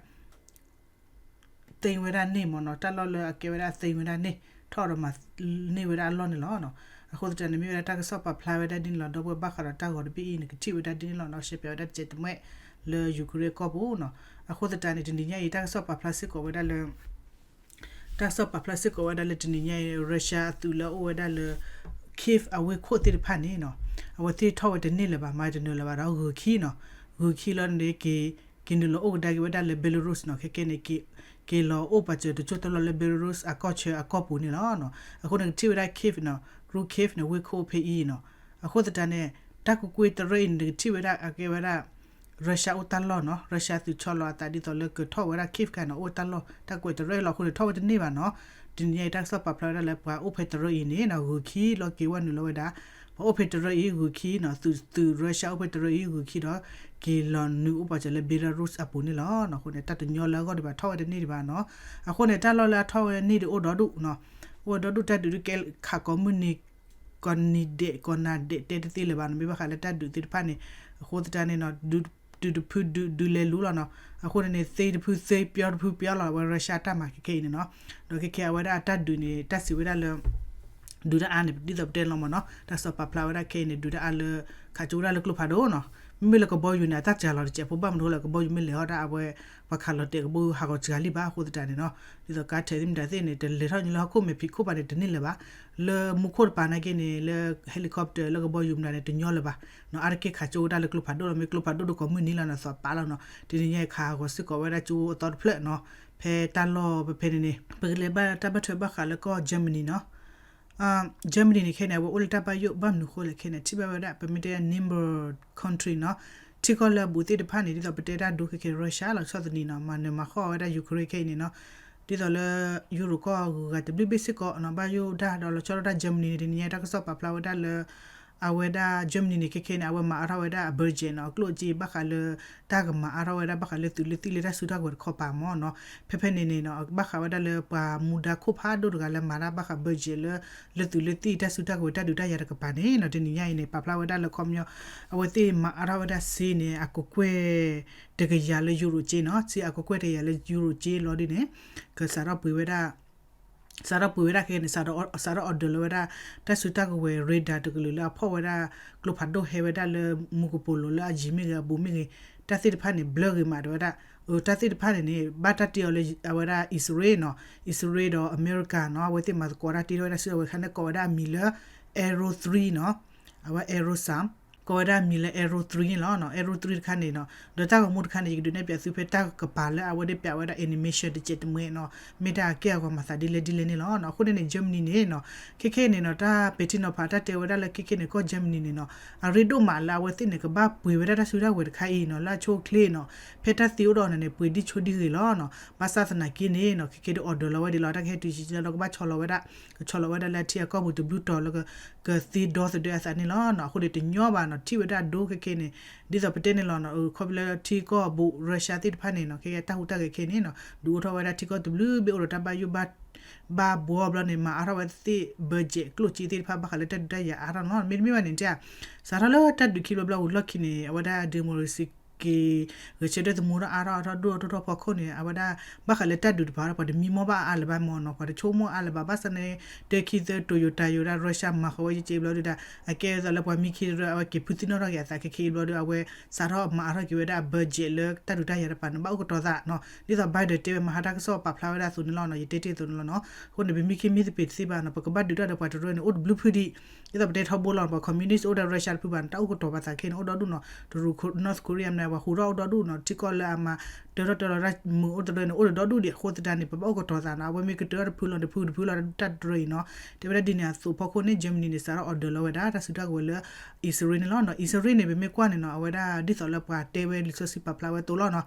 သ့ဝဲဒၣ်န့ၣ်မ့ၢ်နီၤ, တၢ်လီၢ်လၢအကဲဝဲဒၣ်သ့ဝဲဒၣ်န့ၣ် ထီၣ်ဒီးမၤန့ၢ်ဝဲဒၣ်အလီၢ်န့ၣ်လီၤ. အဃိသတးန့ၣ် မ့ၢ်ဝဲဒၣ်တၢ်ကစီၣ်ပာ်ဖျါဝဲဒၣ်ဒ်န့ၣ်လီၤ. ဒီပုၢ်ဝဲၢ်ဘၣ်ဃးဒီးတၢ်ဂီၤတဘ့ၣ်အံၤ နကထံၣ်ဝဲဒၣ်ဒ်န့ၣ်လီၤနီၤ, ရှဲပၠးဝဲဒၣ်တစဲးတမှဲၤလၢ Ukraine အကီၢ်ပူၤနီၤ. အဃိသတးန့ၣ် တနံၤညါအံၤ တၢ်ကစီၣ်ပာ်ဖျါစ့ၢ်ကီးဝဲဒၣ်လၢ တၢ်ကစီၣ်ပာ်ဖျါစ့ၢ်ကီးဝဲဒၣ်လၢတနံၤညါအံၤ Russia အသုးလၢအအိၣ်ဝဲဒၣ်လၢ Kyiv အဝ့ၢ်ခိၣ်သ့ၣ်တဖၣ်န့ၣ်နီၤ, အဝဲသ့ၣ်ထီၣ်ဝဲတန့ၢ်လၢၤဘၣ်, မၤတနၢၤလၢၤဘၣ်ဒီး ဂုၤခံနီၤ, ဂုၤခံလီၤန့ၣ် က့ၤနုာ်လီၤအိၣ်ကဒါက့ၤဝဲဒၣ်လၢ Belarus နီၤ, ခဲကဲန့ၣ် က့ၤလီၤအိၣ်ပာ်စၢၤတစိၢ်တလီၢ်လၢ Belarus အကီၢ်ဆၢအကီၢ်ပူၤန့ၣ်လီၤ. အဃိန့ၣ် ကထံၣ်ဝဲဒၣ် Kyiv နီၤ, ရူၢ် Kyiv န့ၣ် ဝ့ၢ်ခိၣ်ဖဲအံၤနီၤ. အဃိသတးန့ၣ် တၢ်ကွ့ၢ်ကွ့ၢ်တရၢအံၤန့ၣ် နကထံၣ်ဝဲဒၣ်အကဲဝဲဒၣ် Russia အိၣ်တၢ်လီၢ်နီၤ, Russia သုးဆီလီၤအသးဒ်သိးလၢကထီၣ်ဝဲဒၣ် Kyiv ခါနီၤ, အိၣ်တၢ်လီၢ် တၢ်ကွဲးတရၢလီၤ. အဃိန့ၣ် ထီၣ်ဝဲတန့ၢ်ဘၣ်နီၤ. တနံၤညါအံၤ တၢ်ကစီၣ်ပာ်ဖျါဝဲဒၣ်လၢ ပှၤအိၣ်ဖဲတရၢအံၤန့ၣ်နီၤ ဂုၤခံလီၤ က့ၤဝဲနုာ်လီၤဝဲဒၣ် ပှၤအိၣ်ဖဲတရၢအံၤ ဂုၤခံနီၤ, သုး သုး Russia အိၣ်ဖဲတရၢအံၤ ဂုၤခံဒီး က့ၤလီၤနုာ်အိၣ်ပာ်စၢၤလၢ Belarus အပူၤန့ၣ်လီၤ. အဃိန့ၣ် တၢ်တညီလၢအဂီၢ်ဒံးဘၣ် ထီၣ်ဝဲတန့ၢ်ဒံးဘၣ်နီၤ. အဃိန့ၣ် တၢ်လီၢ်လၢအထီၣ်ဝဲန့ၢ်ဒံးအိၣ်ဒီဒူၣ်နီၤ, အိၣ်ဝဲဒီဒူၣ် တၢ်ဒုးဒုးကဲခးကိးမုၢ်နံၤ ကိးနံၤဒဲး ကိးနၤဒဲးတဲတသ့လၢၤဘၣ်နီၤ, မ့ၢ်ဘၣ်ဃးလၢတၢ်ဒုးသ့ၣ်တဖၣ်န့ၣ်. အဃိသတးန့ၣ်နီၤ ဒုးတဖုဒုး ဒုးလဲၤလူလီၤနီၤ. အဃိန့ၣ်န့ၣ် သ့တဖုသ့ ပျီတဖုပျီလီၤ, အဝဲ Russia တၢ်မၤခဲခဲအံၤန့ၣ်နီၤ. ဒီးခဲခဲအဝဲဒၣ်အတၢ်ဒုးန့ၣ် တၢ်စံးဝဲဒၣ်လၢ ဒုးတၢ်အါန့ၣ် ဒ်သိးပတဲလီၤမ့ၢ်နီၤ, တၢ်ကစီၣ်ပာ်ဖျါဝဲဒၣ်ခဲအံၤန့ၣ် ဒုးတၢ်အါလၢ ခးကၠိဝဲဒၣ်လၢကျိဖးဒိၣ်နီၤ. မ့မ့ၢ်လၢကဘီယူၤန့ၣ် အတၢ်စှၤလီၤတစဲးဖိ ဘၣ်မနုၤအဃိလဲၣ် ကဘီယူၤမ့ၢ်လဲၤဟီဒၣ်အဝဲ ပှၤခးလီၤတဲာ်ကဘီယူၤဟးဂီၤစှၤလံဘၣ်. အဃိသတးန့ၣ်နီၤ ဒ်သိးကါထဲးသ့ၣ်မတၤသ့ၣ်န့ၣ် တလဲၤထီၣ်ညါလၢဟီၣ်ခိၣ်မဲာ်ဖံးခိၣ်ပၤန့ၣ် တန့ၢ်လၢၤဘၣ်. လၢမူခိၣ်တပၤနာ်က့န့ၣ် လၢ helicopter လၢကဘီယူၤမတၤန့ၣ် တညီလၢၤဘၣ်နီၤ. အါတက့ၢ်ခးကၠိဝဲဒၣ်လၢကျိဖးဒိၣ်လီၤ, မ့ၢ်ကျိဖးဒိၣ်ဒိၣ်ကိးမုၢ်နံၤလီၤနီၤ သီးပာ်လီၤနီၤ. တနံၤညါအံၤခးဟးဂီၤစ့ၢ်ကီးဝဲဒၣ်ကၠိအသီတဖျၢၣ်နီၤ, ဖဲတၢ်လီၢ်ဖဲဖဲန့ၣ်န့ၣ် ပကလဲၤဘၣ်တၢ်ဘၣ်ထွဲဘၣ်ဃးလၢကီၢ် Germany နီၤ. Germany န့ၣ်ခဲန့ၣ် အဝဲအိၣ်လၢတၢ်ဘၣ်ယိၣ် ဘၣ်မနုၤအဃိလဲၣ်ခဲန့ၣ် ထံၣ်ဘၣ်ဝဲဒၣ် ပမ့ၢ်တဲ neighbor country နီၤ, ထံကီၢ်လၢအဘူးသ့ၣ်တဖၣ်န့ၣ် ဒ်သိးပတဲတၢ်ဒိခဲခဲ Russia လီၤဆီၣ်သနံးနီၤ, မၤနၢၤမၤဃီၣ်ဝဲဒၣ် Ukraine ခဲအံၤန့ၣ်နီၤ, ဒ်သိးလၢ ယူရိၤကီၢ်ဂုၤဂၤတဘျုးဘ့ၣ်စ့ၢ်ကီးနီၤ, ဘၣ်ယိၣ်ဒၣ်ဒီးလီၤဆီဒၣ်တၢ် Germany န့ၣ် တနံၤညါတၢ်ကစီၣ်ပာ်ဖျါဝဲဒၣ်လၢ အဝဲဒၣ် Germany န့ၣ် ခဲခဲန့ၣ် အဝဲမၤအါထီၣ်ဝဲဒၣ်အ budget နီၤ, အကျိၣ်အစ့ဘၣ်ဃးလၢ တၢ်ကမၤအါထီၣ်ဝဲဒၣ်ဘၣ်ဃးလၢသုးလၢသံၣ်လၢတၢ်စုတၢ်ကဝဲၤတခီပၤမ့ၢ်နီၤ. ဖဲဖဲန့ၣ်န့ၣ်နီၤ ဘၣ်ဃးဝဲဒၣ်လၢပှၤမူဒါခိၣ်ဖးဒိၣ်တဂၤလၢမၤတၢ်ဘၣ်ဃး budget လၢ လၢသုးလၢသံၣ်တၢ်စုတၢ်ကဝဲၤတၢ်ဒုးတၢ်ယၤတကပၤန့ၣ်နီၤ, တနံၤညါအံၤန့ၣ် ပာ်ဖျါဝဲဒၣ်လၢခီပညီ အဝဲသ့ၣ်မၤအါထီၣ်ဝဲဒၣ်စ့န့ၣ် အကကွဲၢ် တကယၤလၢယူရိၤစ့နီၤ, စ့အကကွဲၢ်တကယၤလၢယူရိၤစ့လီၤဒ်န့ၣ် ကစးထီၣ်ပှ့ၤဝဲဒၣ် စးထီၣ်ပှ့ၤဝဲဒၣ်ခဲကနံၣ်န့ၣ် စးထီၣ် order လီၤဝဲဒၣ် တၢ်စုတၢ်ကဝဲၤ radar တကလုာ်လၢအဖီၣ်ဝဲဒၣ် ကျိဖးဒိၣ်ဟဲဝဲဒၣ်လၢမူကပိာ်လိၤလၢအယံၤမ့ၢ်ဂ့ၤ အဘူးမ့ၢ်ဂ့ၤ တၢ်သ့ၣ်တဖၣ်န့ၣ် ဘျၢဂ့ၤမးတဲဝဲဒၣ်. တၢ်သ့ၣ်တဖၣ်န့ၣ်န့ၣ် ဘၣ်တၢ်တ့အီၤလၢအဝဲဒၣ် အံၣ်စရ့လးနီၤ, အံၣ်စရ့လးဒီးအမဲရကၤနီၤ, အဝဲသ့ၣ်မၤသကိးတၢ်တ့ထီၣ်ဝဲဒၣ်စုကဝဲၤခါန့ၣ် ကိးဝဲဒၣ်အမံၤလၢ Arrow three နီၤ, အဝဲ Arrow သၢမ် ကိးဝဲဒၣ်မံၤလၢ Arrow three န့ၣ်လီၤ. Arrow three တခါန့ၣ်နီၤ, ဒီးတၢ်ဂီၤမူတခါန့ၣ် ယကဒုးနဲၣ်ပၠးသုဖဲတၢ်ကပၤလၢအဝဲဒၣ်ပၠးဝဲဒၣ် animation တစဲးတမှဲနီၤ, မ့ၢ်တၢ်ကဲအဂီၤမၤသးဒ်လဲၣ်ဒ်လဲၣ်န့ၣ်လီၤ. အဃိန့ၣ်န့ၣ် Germany န့ၣ်နီၤ, ခဲခဲန့ၣ်နီၤ တၢ်ပဲာ်ထံနီၤဖးတၢ်တဲဝဲဒၣ်လၢခဲခဲန့ၣ် ကီၢ် Germany န့ၣ်နီၤ, အရ့ဒိၣ်မးလၢအဝဲသ့ၣ်န့ၣ် ကဘၣ်ပှ့ၤဝဲဒၣ်တၢ်စုတၢ်ဝဲၤတခါအံၤနီၤ, လၢအဆိအချ့နီၤ, ဖဲတၢ်သ့အိၣ်ဒီးအီၤန့ၣ်န့ၣ် ပှ့ၤဒ်ဆိဒ်ဂ့ၤလီၤနီၤ. ဘၣ်ဆၣ်သနာ်က့န့ၣ်နီၤ ခဲခဲဒုး order လီၤဝဲဒ်လီၤ, တၢ်ကဟဲတုၤဆံးလီၤ ကဘၣ်ဆီလီၤဝဲဒၣ် ကဆီလီၤဝဲဒၣ်လၢအထံအကီၢ်ပူၤတဘျုးတီၤလၢက ကသ့ဒီသဒၢအသးန့ၣ်လီၤနီၤ. အဃိန့ၣ်တညီဘၣ်နီၤ, ထံၣ်ဝဲဒၣ်အဒိခဲခဲန့ၣ်, ဒ်သိးပတဲန့ၣ်လီၤနီၤ, ခီဖျိလၢထံကီၢ်ဘူး Russia သ့ၣ်တဖၣ်န့ၣ်နီၤ, ခဲခဲတၢ်ဟူးတၢ်ဂဲၤခဲန့ၣ်နီၤ, ဒုးအိၣ်ထီၣ်ဝဲဒၣ်ထံကီၢ်တဘျုးဘ့ၣ်အိၣ်ဒီးတၢ်ဘၣ်ယိၣ်ဘၣ် ဘၣ်ဘှီဘျီန့ၣ် မၤအါထီၣ်ဝဲသ့ၣ် budget ကျိၣ်စ့သ့ၣ်တဖၣ် ဘၣ်ဃးလၢတၢ်ဒုးတၢ်ယၤအါထီၣ်နီၤ. မ့တမ့ၢ်ဘၣ်န့ၣ် တဲ စးထီၣ်လၢတၢ်ဒုးခံဘျီဘျီဝံၤလီၢ်ခံန့ၣ် အဝဲဒၣ် democracy က့ၤ ဂဲၤဆၢထၢၣ်သမူထီၣ်အါထီၣ်အါထီၣ်ဒိၣ်အါထီၣ်ထီၣ်ဖီခိၣ်န့ၣ် အဝဲဒၣ် ဘၣ်ဃးလၢတၢ်ဒုးတဖၣ်ဒီး ပှၤတမံမီၢ်ဘၣ်အါလၢၤဘၣ်မ့ၢ်နီၤ, ပှၤတဆိကမိၣ်အါလၢၤဘၣ်. ဘၣ်ဆၣ်န့ၣ် တၢ်ခံသၢတိၤယိၤတၢ်ယိၤဒၣ် Russia မၤဃီၤဝဲက့ဘျီဒုဒၣ် အကဲဝဲသိးလၢပှၤမံခံတရၢ အဝဲက့ၤဖုသံနီၣ်ထီၣ်က့ၤအသးခဲခဲအံၤဘျီဒီး အဝဲစးထီၣ်မၤအါထီၣ်က့ၤဝဲဒၣ် budget လၢတၢ်ဒုးတၢ်ယၤတဖၣ်န့ၣ် ဘၣ်အိၣ်ကတီၤသးနီၤ. ဒ်သိး Biden တဲဝဲ မဟါတၢ်ကစီၣ်ပာ်ဖျါဝဲဒၣ်အသိးန့ၣ်လီၤနီၤ, ယတဲတ့ၢ်အသိးန့ၣ်လီၤနီၤ. အဃိန့ၣ် ပမံခံမံသပ့ၤတသ့ဘၣ်နီၤ, ပကဘၣ်ဒုးတၢ်ဒီးပှၤတရၢန့ၣ် အိၣ်တဘျုးဖုဒံး. ဒ်သိးပတဲထီဘိလီၤ, ပှၤ communist အိၣ်ဒီး Russia တဖုဘၣ်န့ၣ် တၢ်အိၣ်ကတီၤပာ်သးခဲန့ၣ် အိၣ်ဒီဒူၣ်နီၤ, တရူး North Korea မ့ၢ် ပှၤဟူးထီၣ်အိၣ်ဒီဒူၣ်နီၤ, ထံကီၢ်လၢအမၤတၢထီၣ်တၢလီၤတၢ်မုာ်အိၣ်တရၢန့ၣ် အိၣ်ဒီဒူၣ်ဒံး. အဃိသတးန့ၣ် ပဘၣ်အိၣ်ကတီၤသးနီၤ, အဝဲမ့ၢ်ကတၢထီၣ်တဖုလီၤတဖုတဖုလီၤတၢ်တရၢအံၤနီၤ. တဲဝဲဒၣ်ဒ်န့ၣ်အသိးဖီခိၣ်န့ၣ် Germany န့ၣ် စးထီၣ် order လီၤဝဲဒၣ် တၢ်စုတၢ်ကဝဲၤလၢ အံၣ်စရ့လးန့ၣ်လီၤနီၤ. အံၣ်စရ့လးန့ၣ် ပမ့ၢ်ကွၢ်န့ၣ်နီၤ, အဝဲဒၣ်ဒ်သိးလၢပှၤတဲဝဲလံာ်စီဆှံပာ်ဖျါဝဲအသိးလီၤနီၤ.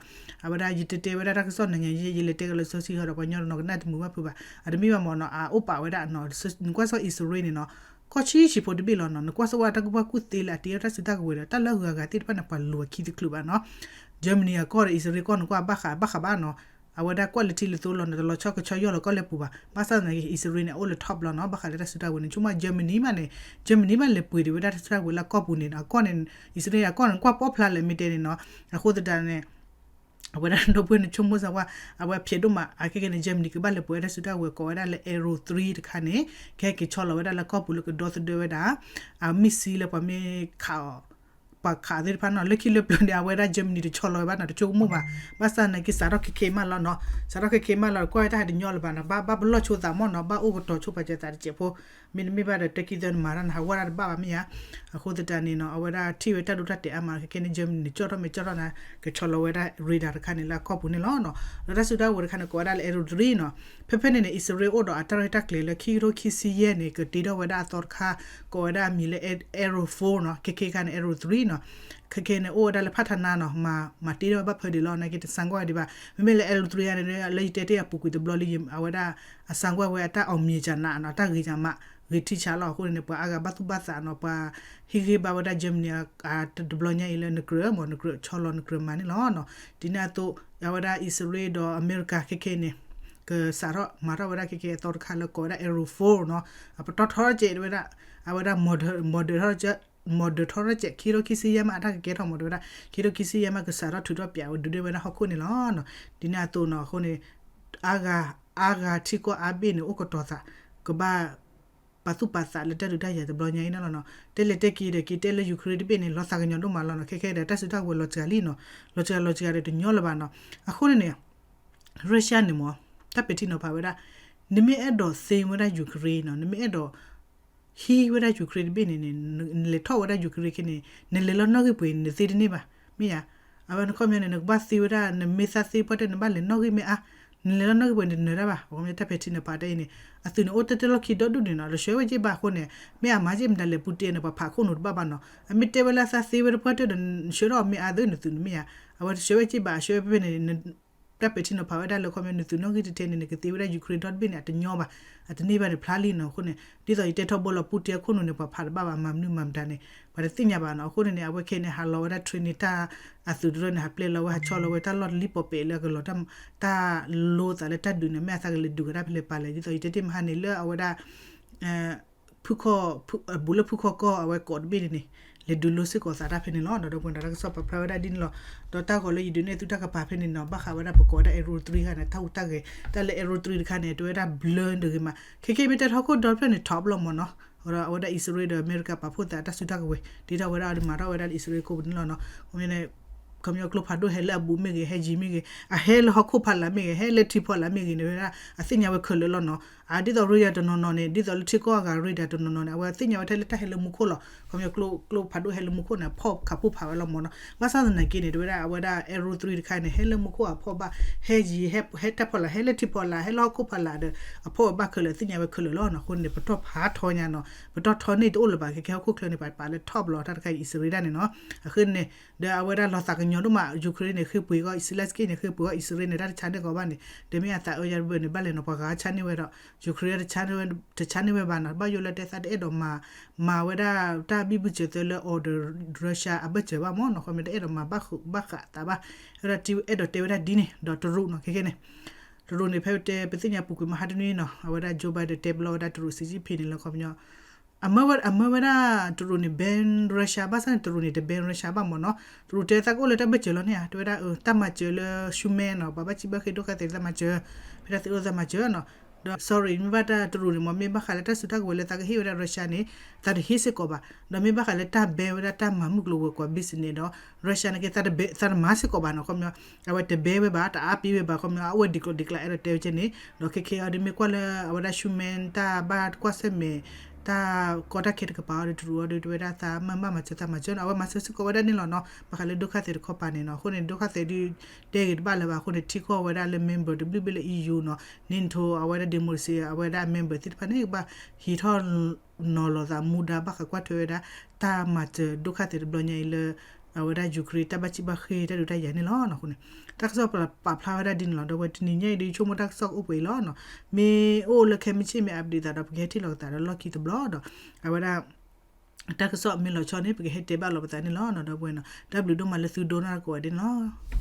အဝဲဒၣ်ယတတဲဝဲဒၣ်တၢ်ကစီၣ်နံၤညါယဲ ယလဲၤတဲကလၢလံာ်စီဆှံဟီဒီး ပှၤကညီတနီၤကနၣ်တမုာ်ဘၣ်ဖုးဘၣ်. အတမ့ၢ်ဘၣ်မ့ၢ်နီၤ, အအိၣ်ပာ်ဝဲဒၣ်နီၤ, နကွၢ်စ့ၢ်ကီးအံၣ်စရ့လးန့ၣ်နီၤ, ကီၢ်ဆံးဆံးဖိတဘ့ၣ်လီၤနီၤ. နကွၢ်စ့ၢ်ကီးတၢ်ကူၣ်ဘၣ်ကူၣ်သ့လၢအတ့ထီၣ်တၢ်စုတၢ်ကဝဲၤဒီး တၢ်လၢအဂုၤအဂၤသ့ၣ်တဖၣ်န့ၣ် ပှၤလူၤအခံတချုးဘၣ်နီၤ. Germany အကီၢ်ဒီး အံၣ်စရ့လးကီၢ်န့ၣ် ကွၢ်ဘၣ်ဃးဘၣ်ဃးဘၣ်နီၤ. အဝဲဒၣ်ကွၢ်လၢထံလၢသိလီၤနီၤ, တလီၤဆီကဆီယီၢ်လီၤကီၢ်လၢပူၤဘၣ်. ဘၣ်ဆၣ်သနာ်က့ အံၣ်စရ့လးန့ၣ် အအိၣ်လၢ top လီၤနီၤ, ဘၣ်ဃးလၢတၢ်စုတၢ်ကဝဲၤန့ၣ်. ဆိကမိၣ် Germany မးန့ၣ်, Germany မးလဲၤပှ့ၤဒံးဝဲဒၣ်တၢ်စုတၢ်ကဝဲၤလၢအကီၢ်ပူၤန့ၣ်, အကီၢ်န့ၣ် အံၣ်စရ့လးအကီၢ်န့ၣ် ကွၢ်ပီၣ်ဖျါလဲၣ်မ့ၢ်တဲန့ၣ်နီၤ. အဃိသတးန့ၣ် အဝဲဒၣ်ဒီပုၢ်ဝဲၢ်န့ၣ် ဆိကမိၣ်စၢၤဝဲ အဝဲဖျဲးဒိၣ်မး အခဲကဲန့ၣ် Germany ကဘၣ်လဲၤပှ့ၤဝဲဒၣ်စုတၢ်ကဝဲၤ ကိးဝဲဒၣ်လၢ Arrow three တခါန့ၣ် ကဟဲက့ၤဆီလီၤဝဲဒၣ်လၢကီၢ်ပူၤလၢကဒီသဒၢဝဲဒၣ် အ missile လၢပှၤမ့ၢ်ခးအီၤ ပှၤခးသ့ၣ်တဖၣ်နီၤ, လၢခံလၢပျၢၤန့ၣ် အဝဲဒၣ် Germany တဆီလီၤဝဲဘၣ်နီၤ, တဆိကမိၣ်ဘၣ်. ဘၣ်ဆၣ်သနာ်က့ စးထီၣ်ခဲခဲမးလီၤနီၤ, စးထီၣ်ခဲခဲမးလီၤ, ကွၢ်တၢ်ဟဲတညီလၢၤဘၣ်နီၤ, ဘၣ် ဘၣ်ပလီၢ်ဆိသးမ့ၢ်နီၤ, ဘၣ်အိၣ်ကတီၤဆိပာ်စၢၤသးတစဲးဖိ မ့တမ့ၢ်ဘၣ်ဒီး တၢ်ခံသၢနမၤတၢ်နဟးဝဲဒၣ်တဘၣ်ဘၣ်မ့ၢ်ဧါ. အဃိသတးန့ၣ်နီၤ အဝဲဒၣ်ထံၣ်ဝဲတၢ်ဒိတၢ်တဲာ်အါမး ခဲကဲန့ၣ် Germany န့ၣ် ကၠီၣ်ထီၣ်မ့ၢ်ကၠီၣ်ထီၣ်နၤ ကဆီလီၤဝဲဒၣ် radar တခါန့ၣ်လၢအကီၢ်ပူၤန့ၣ်လီၤနီၤ. ဒီးတၢ်စုတၢ်ကဝဲၤတခါန့ၣ် ကိးဝဲဒၣ်လၢ Arrow three နီၤ. ဖဲဖဲန့ၣ်န့ၣ် အံၣ်စရ့လးအိၣ်ဒီးအတၢ်ရဲၣ်တၢ်ကျဲၤလၢ ခံကထိခံဆံယဲၢ်န့ၣ် ကတ့ထီၣ်ဝဲဒၣ်အသီတခါ ကိးဝဲဒၣ်အမံၤလၢ Arrow four နီၤ, ခဲခဲခါန့ၣ် Arrow three နီၤ. ခဲခဲန့ၣ် အိၣ်ဝဲဒၣ်လၢဖးထါနါနီၤ, မၤ မၤတ့ထီၣ်ဝဲဘၣ်ဖဲဒံးလီၤ, နာ်က့တစၢ်ကွၢ်ဒံးဘၣ်. မ့မ့ၢ်လၢ Arrow three န့ၣ် လၢယတဲတ့ၢ်အပူၤကွံာ်တဘျီလံ အဝဲဒၣ် အစၢ်ကွၢ်ဝဲအတၢ်အီၣ်မံၤကနးနီၤ, တၢ်ဂ့ၤကမး ဂ့ၤထံဆးလီၤ. အဃိန့ၣ် ပှၤအါဂၤဘၣ်သူၣ်ဘၣ်သးနီၤ, ပှၤဟ့ၣ်ဂံၢ်ဘါဝဲဒၣ် Germany တဘျီညါအံၤလၢနကြၢးမ့ၢ် နကြၢးဆီလီၤ နကြၢးမၤန့ၣ်လီၤနီၤ. ဒ်န့ၣ်အသိး အဝဲဒၣ်အံၣ်စရ့လးဒီးအမဲရကၤခဲခဲန့ၣ် ကစးထီၣ်မၤထီၣ်ဝဲဒၣ်ခဲခဲအသီတခါလၢကိးဝဲဒၣ် Arrow four နီၤ. အပတီၢ်ထီၣ်ကဲးဝဲဒၣ် အဝဲဒၣ် model ထီၣ်ကဲး model ထီၣ်ကဲး ခံကထိခံဆံယဲၢ်မး အတၢ်ကကဲထီၣ်မ့ၢ်တဲဝဲဒၣ် ခံကထိခံဆံယဲၢ်မး ကစးထီၣ်ထုးထီၣ်ပၠးဝဲဒုးဒ့ဝဲဒၣ်ဟီၣ်ခိၣ်န့ၣ်လီၤ. ဒ်န့ၣ်အသိးနီၤ အဃိန့ၣ် အါဂၤ အါဂၤထံကီၢ်အါဘ့ၣ်န့ၣ် အိၣ်ကတီၤသး ကဘၣ်ပာ်သူၣ်ပာ်သးလၢတၢ်ဒုးတၢ်ယၤတဘျီညါအံၤန့ၣ်လီၤနီၤ. တဲလဲၤတဲက့ၤဒီးက့ၤတဲလၢ Ukraine တဘ့ၣ်န့ၣ် လီၤသးကညီၤဒိၣ်မးလီၤနီၤ. ခဲခဲဒီးတၢ်စုတၢ်ကဝဲၤလီၤစှၤလံနီၤ, လီၤစှၤလီၤစှၤဒီးတညီလၢၤဘၣ်နီၤ. အဃိန့ၣ်န့ၣ် Russia န့ၣ်မ့ၢ် တၢ်ပဲာ်ထံနီၤဖးဝဲဒၣ် နမ့ၢ်အဲၣ်ဒိးသ့ဝဲဒၣ် Ukraine နီၤ, နမ့ၢ်အဲၣ်ဒိး ဟံးဝဲဒၣ် Ukraine တဘ့ၣ်န့ၣ်န့ၣ် နလဲၤထီၣ်ဝဲဒၣ် Ukraine ခဲန့ၣ် နလဲၤလီၤနီၣ်ဂံၢ်ပှ့ၤန့ၣ် နသ့တန့ၢ်ဘၣ် မ့ၢ်ဧါ. အဝဲနခီပညီန့ၣ် နကဘၣ်သ့ဝဲဒၣ် နမ့ၢ်သးသ့ပှၢ်တၢၢ် နဘၣ်လဲၤနီၣ်ဂံၢ်မ့ၢ်အါ, နလဲၤလီၤနီၣ်ဂံၢ်ပှ့ၤန့ၣ် တနၢၤတၢ်ဘၣ်. အခီပညီတၢ်ပဲာ်ထံနီၤဖးတၢ်အံၤန့ၣ် အသုးန့ၣ်အိၣ်တ့ၢ်တ့ၢ်လီၢ်ခံဒီဒူၣ်န့ၣ်နီၤ, လီၤဆှၢဝဲက့ဘၣ်အဃိန့ၣ် မ့ၢ်အမၤက့မတၤလဲၣ် Putin န့ၣ် ပှၤဖးခိၣ်နူာ်တဘၣ်ဘၣ်နီၤ. အမ့ၢ်တဲဝဲလၢအသးသ့ဝဲတပှၢ်တၢၢ်ဒီး ဆှၢထီၣ်မ့ၢ်အါသုနသုးန့ၣ်မ့ၢ်ဧါ. အဝဲတဆှၢဝဲက့ဘၣ် အဆှၢဝဲဖဲဖဲန့ၣ် တၢ်ပဲာ်ထံနီၤဖးဝဲဒၣ်လၢ ခီပညီ နသုးနီၣ်ဂံၢ်တထဲန့ၣ် နကသ့ဝဲဒၣ် Ukraine ဒီတဘ့ၣ်န့ၣ် အတညီဘၣ်, အတန့ၢ်ဘၣ်န့ၣ် ဖျါလံနီၤ. အဃိန့ၣ် ဒ်သိးယတဲထီဘိလီၤ Putin အခိၣ်နူာ်န့ၣ် ပှၤဖးတဘၣ်ဘၣ် မၤမနုၤမၤမတၤန့ၣ် ပှၤတသ့ၣ်ညါဘၣ်နီၤ. အဃိန့ၣ်န့ၣ် အဝဲခဲန့ၣ် ဟးလီၤဝဲဒၣ် training တၢ်အသုးတရၢန့ၣ် ဟးပျဲလီၤဝဲဟးဆီလီၤဝဲတၢ်လီၢ်တလံၣ်ပီၣ်ပဲာ်လၢအကလီၤတၢ် တၢ်လိသးလၢတၢ်ဒုးန့ၣ် မ့ၢ်အသးကလဲၤဒုးကဒါဖဲလဲၣ်ပာ်လဲၣ် ဒ်သိးယတဲတ့ၢ်မဟါန့ၣ် လၢအဝဲဒၣ် ဖုခီၣ် ဘူးလၢဖုခီၣ်ကီၢ်အဝဲကိးတဘ့ၣ်န့ၣ်န့ၣ် လဲၤဒုးလိစ့ၢ်ကီးသးတၢ်ဖဲန့ၣ်လီၤ. ဒီးပှၤတၢ်ကစီၣ်ပာ်ဖျါဝဲဒၣ်ဒ်န့ၣ်လီၤ. ဒီးတၢ်ဂီၤလၢယဒုးနဲၣ်သုတၢ်ကပၤဖဲန့ၣ်နီၤ ဘၣ်ဃးဝဲဒၣ်ပကိးဝဲဒၣ် Arrow three ခါန့ၣ် တၢ်ဟူးတၢ်ဂဲၤ တၢ်လၢ Arrow three တခါန့ၣ် တဲဝဲဒၣ်ဘျၢတဂ့ၤမး ခဲခဲမ့ၢ်တဲထီခိၣ်ဒီဖျၢၣ်န့ၣ် top လီၤမ့ၢ်နီၤ. ဒီးအဝဲဒၣ်အံၣ်စရ့လးဒီးအမဲရကၤပာ်ဖှိၣ်သးတၢ်စုတၢ်ကဝဲၤ ဒ်ထီၣ်ဝဲဒၣ်အီၤဒီးမၤထီၣ်ဝဲဒၣ်လၢအံၣ်စရ့လးခိၣ်ပူၤန့ၣ်လီၤနီၤ. အဃိန့ၣ် ခီပညီကျိဖးဒိၣ်ဟဲလၢအဘူးမ့ၢ်ဂ့ၤ, ဟဲယံၤမ့ၢ်ဂ့ၤ, အဟဲလၢဟီၣ်ခိၣ်ဖီလာ်မ့ၢ်ဂ့ၤ, ဟဲလၢထံဖီလာ်မ့ၢ်ဂ့ၤန့ၣ်ဝဲဒၣ် အသ့ၣ်ညါဝဲခဲလၢာ်လီၤနီၤ. အဒ်သိး radar တနီၤနီၤန့ၣ် ဒ်သိးလၢထံကီၢ်အဂၤ radar တနီၤနီၤန့ၣ် အဝဲသ့ၣ်ညါဝဲထဲလၢတၢ်ဟဲလၢမူခိၣ်လီၤ. ခီပညီကျိဖးဒိၣ်ဟဲလၢမူခိၣ်န့ၣ် အဖီၣ်ခးဖီၣ်ဖးဝဲလီၤမၢ်နီၤ. ဘၣ်ဆၣ်သနာ်က့န့ၣ် တဲဝဲဒၣ် အဝဲဒၣ် Arrow three တခါန့ၣ် ဟဲလၢမူခိၣ်အဖီၣ်ဘၣ်, ဟဲယံၤ, ဟဲတၢ်ဖီလာ်, ဟဲလၢထံဖီလာ်, ဟဲလၢဟီၣ်ခိၣ်ဖီလာ်ဒီး အဖီၣ်ဝဲဘၣ်ခဲလၢာ်, သ့ၣ်ညါဝဲခဲလၢာ်လီၤနီၤ. အဃိန့ၣ် ပတီၢ်ဖးထီညါနီၤ, ပတီၢ်ထီန့ၢ်တအိၣ်လၢၤဘၣ်. ခဲခဲဟီၣ်ခိၣ်ချၢန့ၣ် ပပာ်လၢ top လီၤ တၢ်တခါအံၤ အံၣ်စရ့လးန့ၣ်နီၤ. အဃိန့ၣ် ဒီးအဝဲဒၣ်လီၤသးကညီၤဒိၣ်မး Ukraine န့ၣ် ဃ့ပှ့ၤကီၢ် Zelenskyy န့ၣ် ဃ့ပှ့ၤကီၢ်အံၣ်စရ့လးန့ၣ် တၢ်တဆါန့ၢ်ကီးဘၣ်န့ၣ်, တမ့ၢ်အသးအၢယါတဘၣ်န့ၣ် ဘၣ်လဲၤနီၤ ပှၤဂၤဆါန့ၢ်ဝဲဒီး Ukraine တဆါန့ၢ်ဝဲဘၣ်နီၤ. ဘၣ်ယိၣ်လၢတဲသးတအဲၣ်ဒိးမၤ, မၤဝဲဒၣ်တၢ်ဘံၣ်ဘုၣ်စၢၤသၢလၢ order Russia အဘၢၣ်စၢၤဘၣ်မၢ်နီၤ. ခီမ့ၢ်တအဲၣ်ဒိးမၤဘၣ်ဃးသးဘၣ်, အဲၣ်ဒိးတဲဝဲဒၣ်ဒ်န့ၣ် ဒီးတရူးနီၤ. ခဲခဲန့ၣ် တရူးန့ၣ် ဖဲတဲပသ့ၣ်ညါပူၤကွံာ်မဟါတနွံနီၤ အဝဲဒၣ် Joe Biden တဲဘျီဝဲဒၣ်တရူး Xi Jinping န့ၣ်လၢခီပညီ အမၢဝဲဒၣ်တရူးန့ၣ် ban Russia ဘၣ်ဆၣ်န့ၣ် တရူးန့ၣ် တ ban Russia ဘၣ်မၢ်နီၤ. တရူးတဲသးကအိၣ်လၢတၢ်ဘၢၣ်စၢၤလီၤန့ၣ်ဧါ, တဲဝဲဒၣ် တၢ်မၤစၢၤလၢ human နီၤ, ပှၤဘၣ်ဆံးဘၣ်ဃ့ဒိၣ်ခါသဲးတၢ်မၤစၢၤ, ဖဲတၢ်သ့အိၣ်တၢ်မၤစၢၤနီၤ. ဒီး sorry မ့ၢ်ဘၣ်တၢ်တရူးန့ၣ်မၢ် မ့ၢ်ဘၣ်ဃးလၢတၢ်စုတၢ်ကဝဲၤလၢသးကဟ့ၣ်ဝဲဒၣ် Russia န့ၣ် သးတဟ့ၣ်စ့ၢ်ကီးဘၣ်. ဒီးမ့ၢ်ဘၣ်ဃးလၢတၢ် ban ဝဲဒၣ်တၢ်မၤမုၢ်ကျိၤဝဲၤကွာ် business ဒီး Russia န့ၣ်က့ သးတမၤစ့ၢ်ကီးဘၣ်နီၤ. ခီပညီ အဝဲတ ban ဝဲဘၣ်, တအါပ့ၤဝဲဘၣ်, ခီပညီ အအိၣ်ဝဲဒံးကျိၤဒံးကျါ အဲၣ်ဒိးတဲဝဲကဲန့ၣ်, ဒီးခဲခဲအံၤဒီး မ့ၢ်ကွၢ်လၢအဝဲဒၣ် human တၢ်ဘၣ်ကွၢ်ဆၢၣ်မဲာ် တၢ်ကီတၢ်ခဲတကပၤအံၤဒီး တရူးအံၤဒီး တဲဝဲဒၣ်သးမၤဘၣ်မၤစၢၤသးမၤစၢၤနီၤ, အဝဲမၤစၢၤစ့ၢ်ကီးဝဲဒၣ်န့ၣ်လီၤနီၤ. ဘၣ်ဃးလၢဒိၣ်ခါသဲးတခီပၤန့ၣ်နီၤ, အဃိန့ၣ် ဒိၣ်ခါသဲးဒုး တဲဂ့ၤတဘၣ်လၢၤဘၣ်အဃိန့ၣ် ထံကီၢ်ဝဲဒၣ်လၢ member တဘျုးဘ့ၣ်လၢ EU နီၤ, NATO အဝဲဒၣ် democracy အဝဲဒၣ် member သ့ၣ်တဖၣ်န့ၣ် ကဘၣ်ဟံးထီၣ် နီၤလီၤသးမူဒါဘၣ်ဃးကွၢ်ထွဲဝဲဒၣ် တၢ်မၤစၢၤဒိၣ်ခါသဲးတဘျီညါအံၤလၢ အဝဲဒၣ် Ukraine တၢ်ဘၣ်ဆံးဘၣ်ဃ့တၢ်ဒုးတၢ်ယၤန့ၣ်လီၤ. အဃိန့ၣ် တၢ်ကစီၣ်ပာ်ဖျါဝဲဒၣ်ဒ်န့ၣ်လီၤ. ဒီးဝဲတနံၤညါအံၤဒီး ယဆိကမိၣ်တၢ်ကစီၣ်ကအိၣ်ပှဲၤအံၤလီၤနီၤ. မ့ၢ်အိၣ်လၢခဲမုၢ်ဆ့ၣ်မ့ၢ် update သးဒီး ပကဟဲထံၣ်လိာ်ကသးဒီးလီၢ်ခံတဘျီဒီး အဝဲဒၣ် တၢ်ကစီၣ်မ့ၢ်လီၤဆီန့ၣ် ပကဟဲတဲဘၣ်လိာ်ပသးန့ၣ်လီၤ. ဒီပုၢ်ဝဲၢ်နီၤ တၢ်ဘျုးဒိၣ်မးလၢသုဒိကနၣ်ကိးဂၤဒဲးန့ၣ်လီၤ.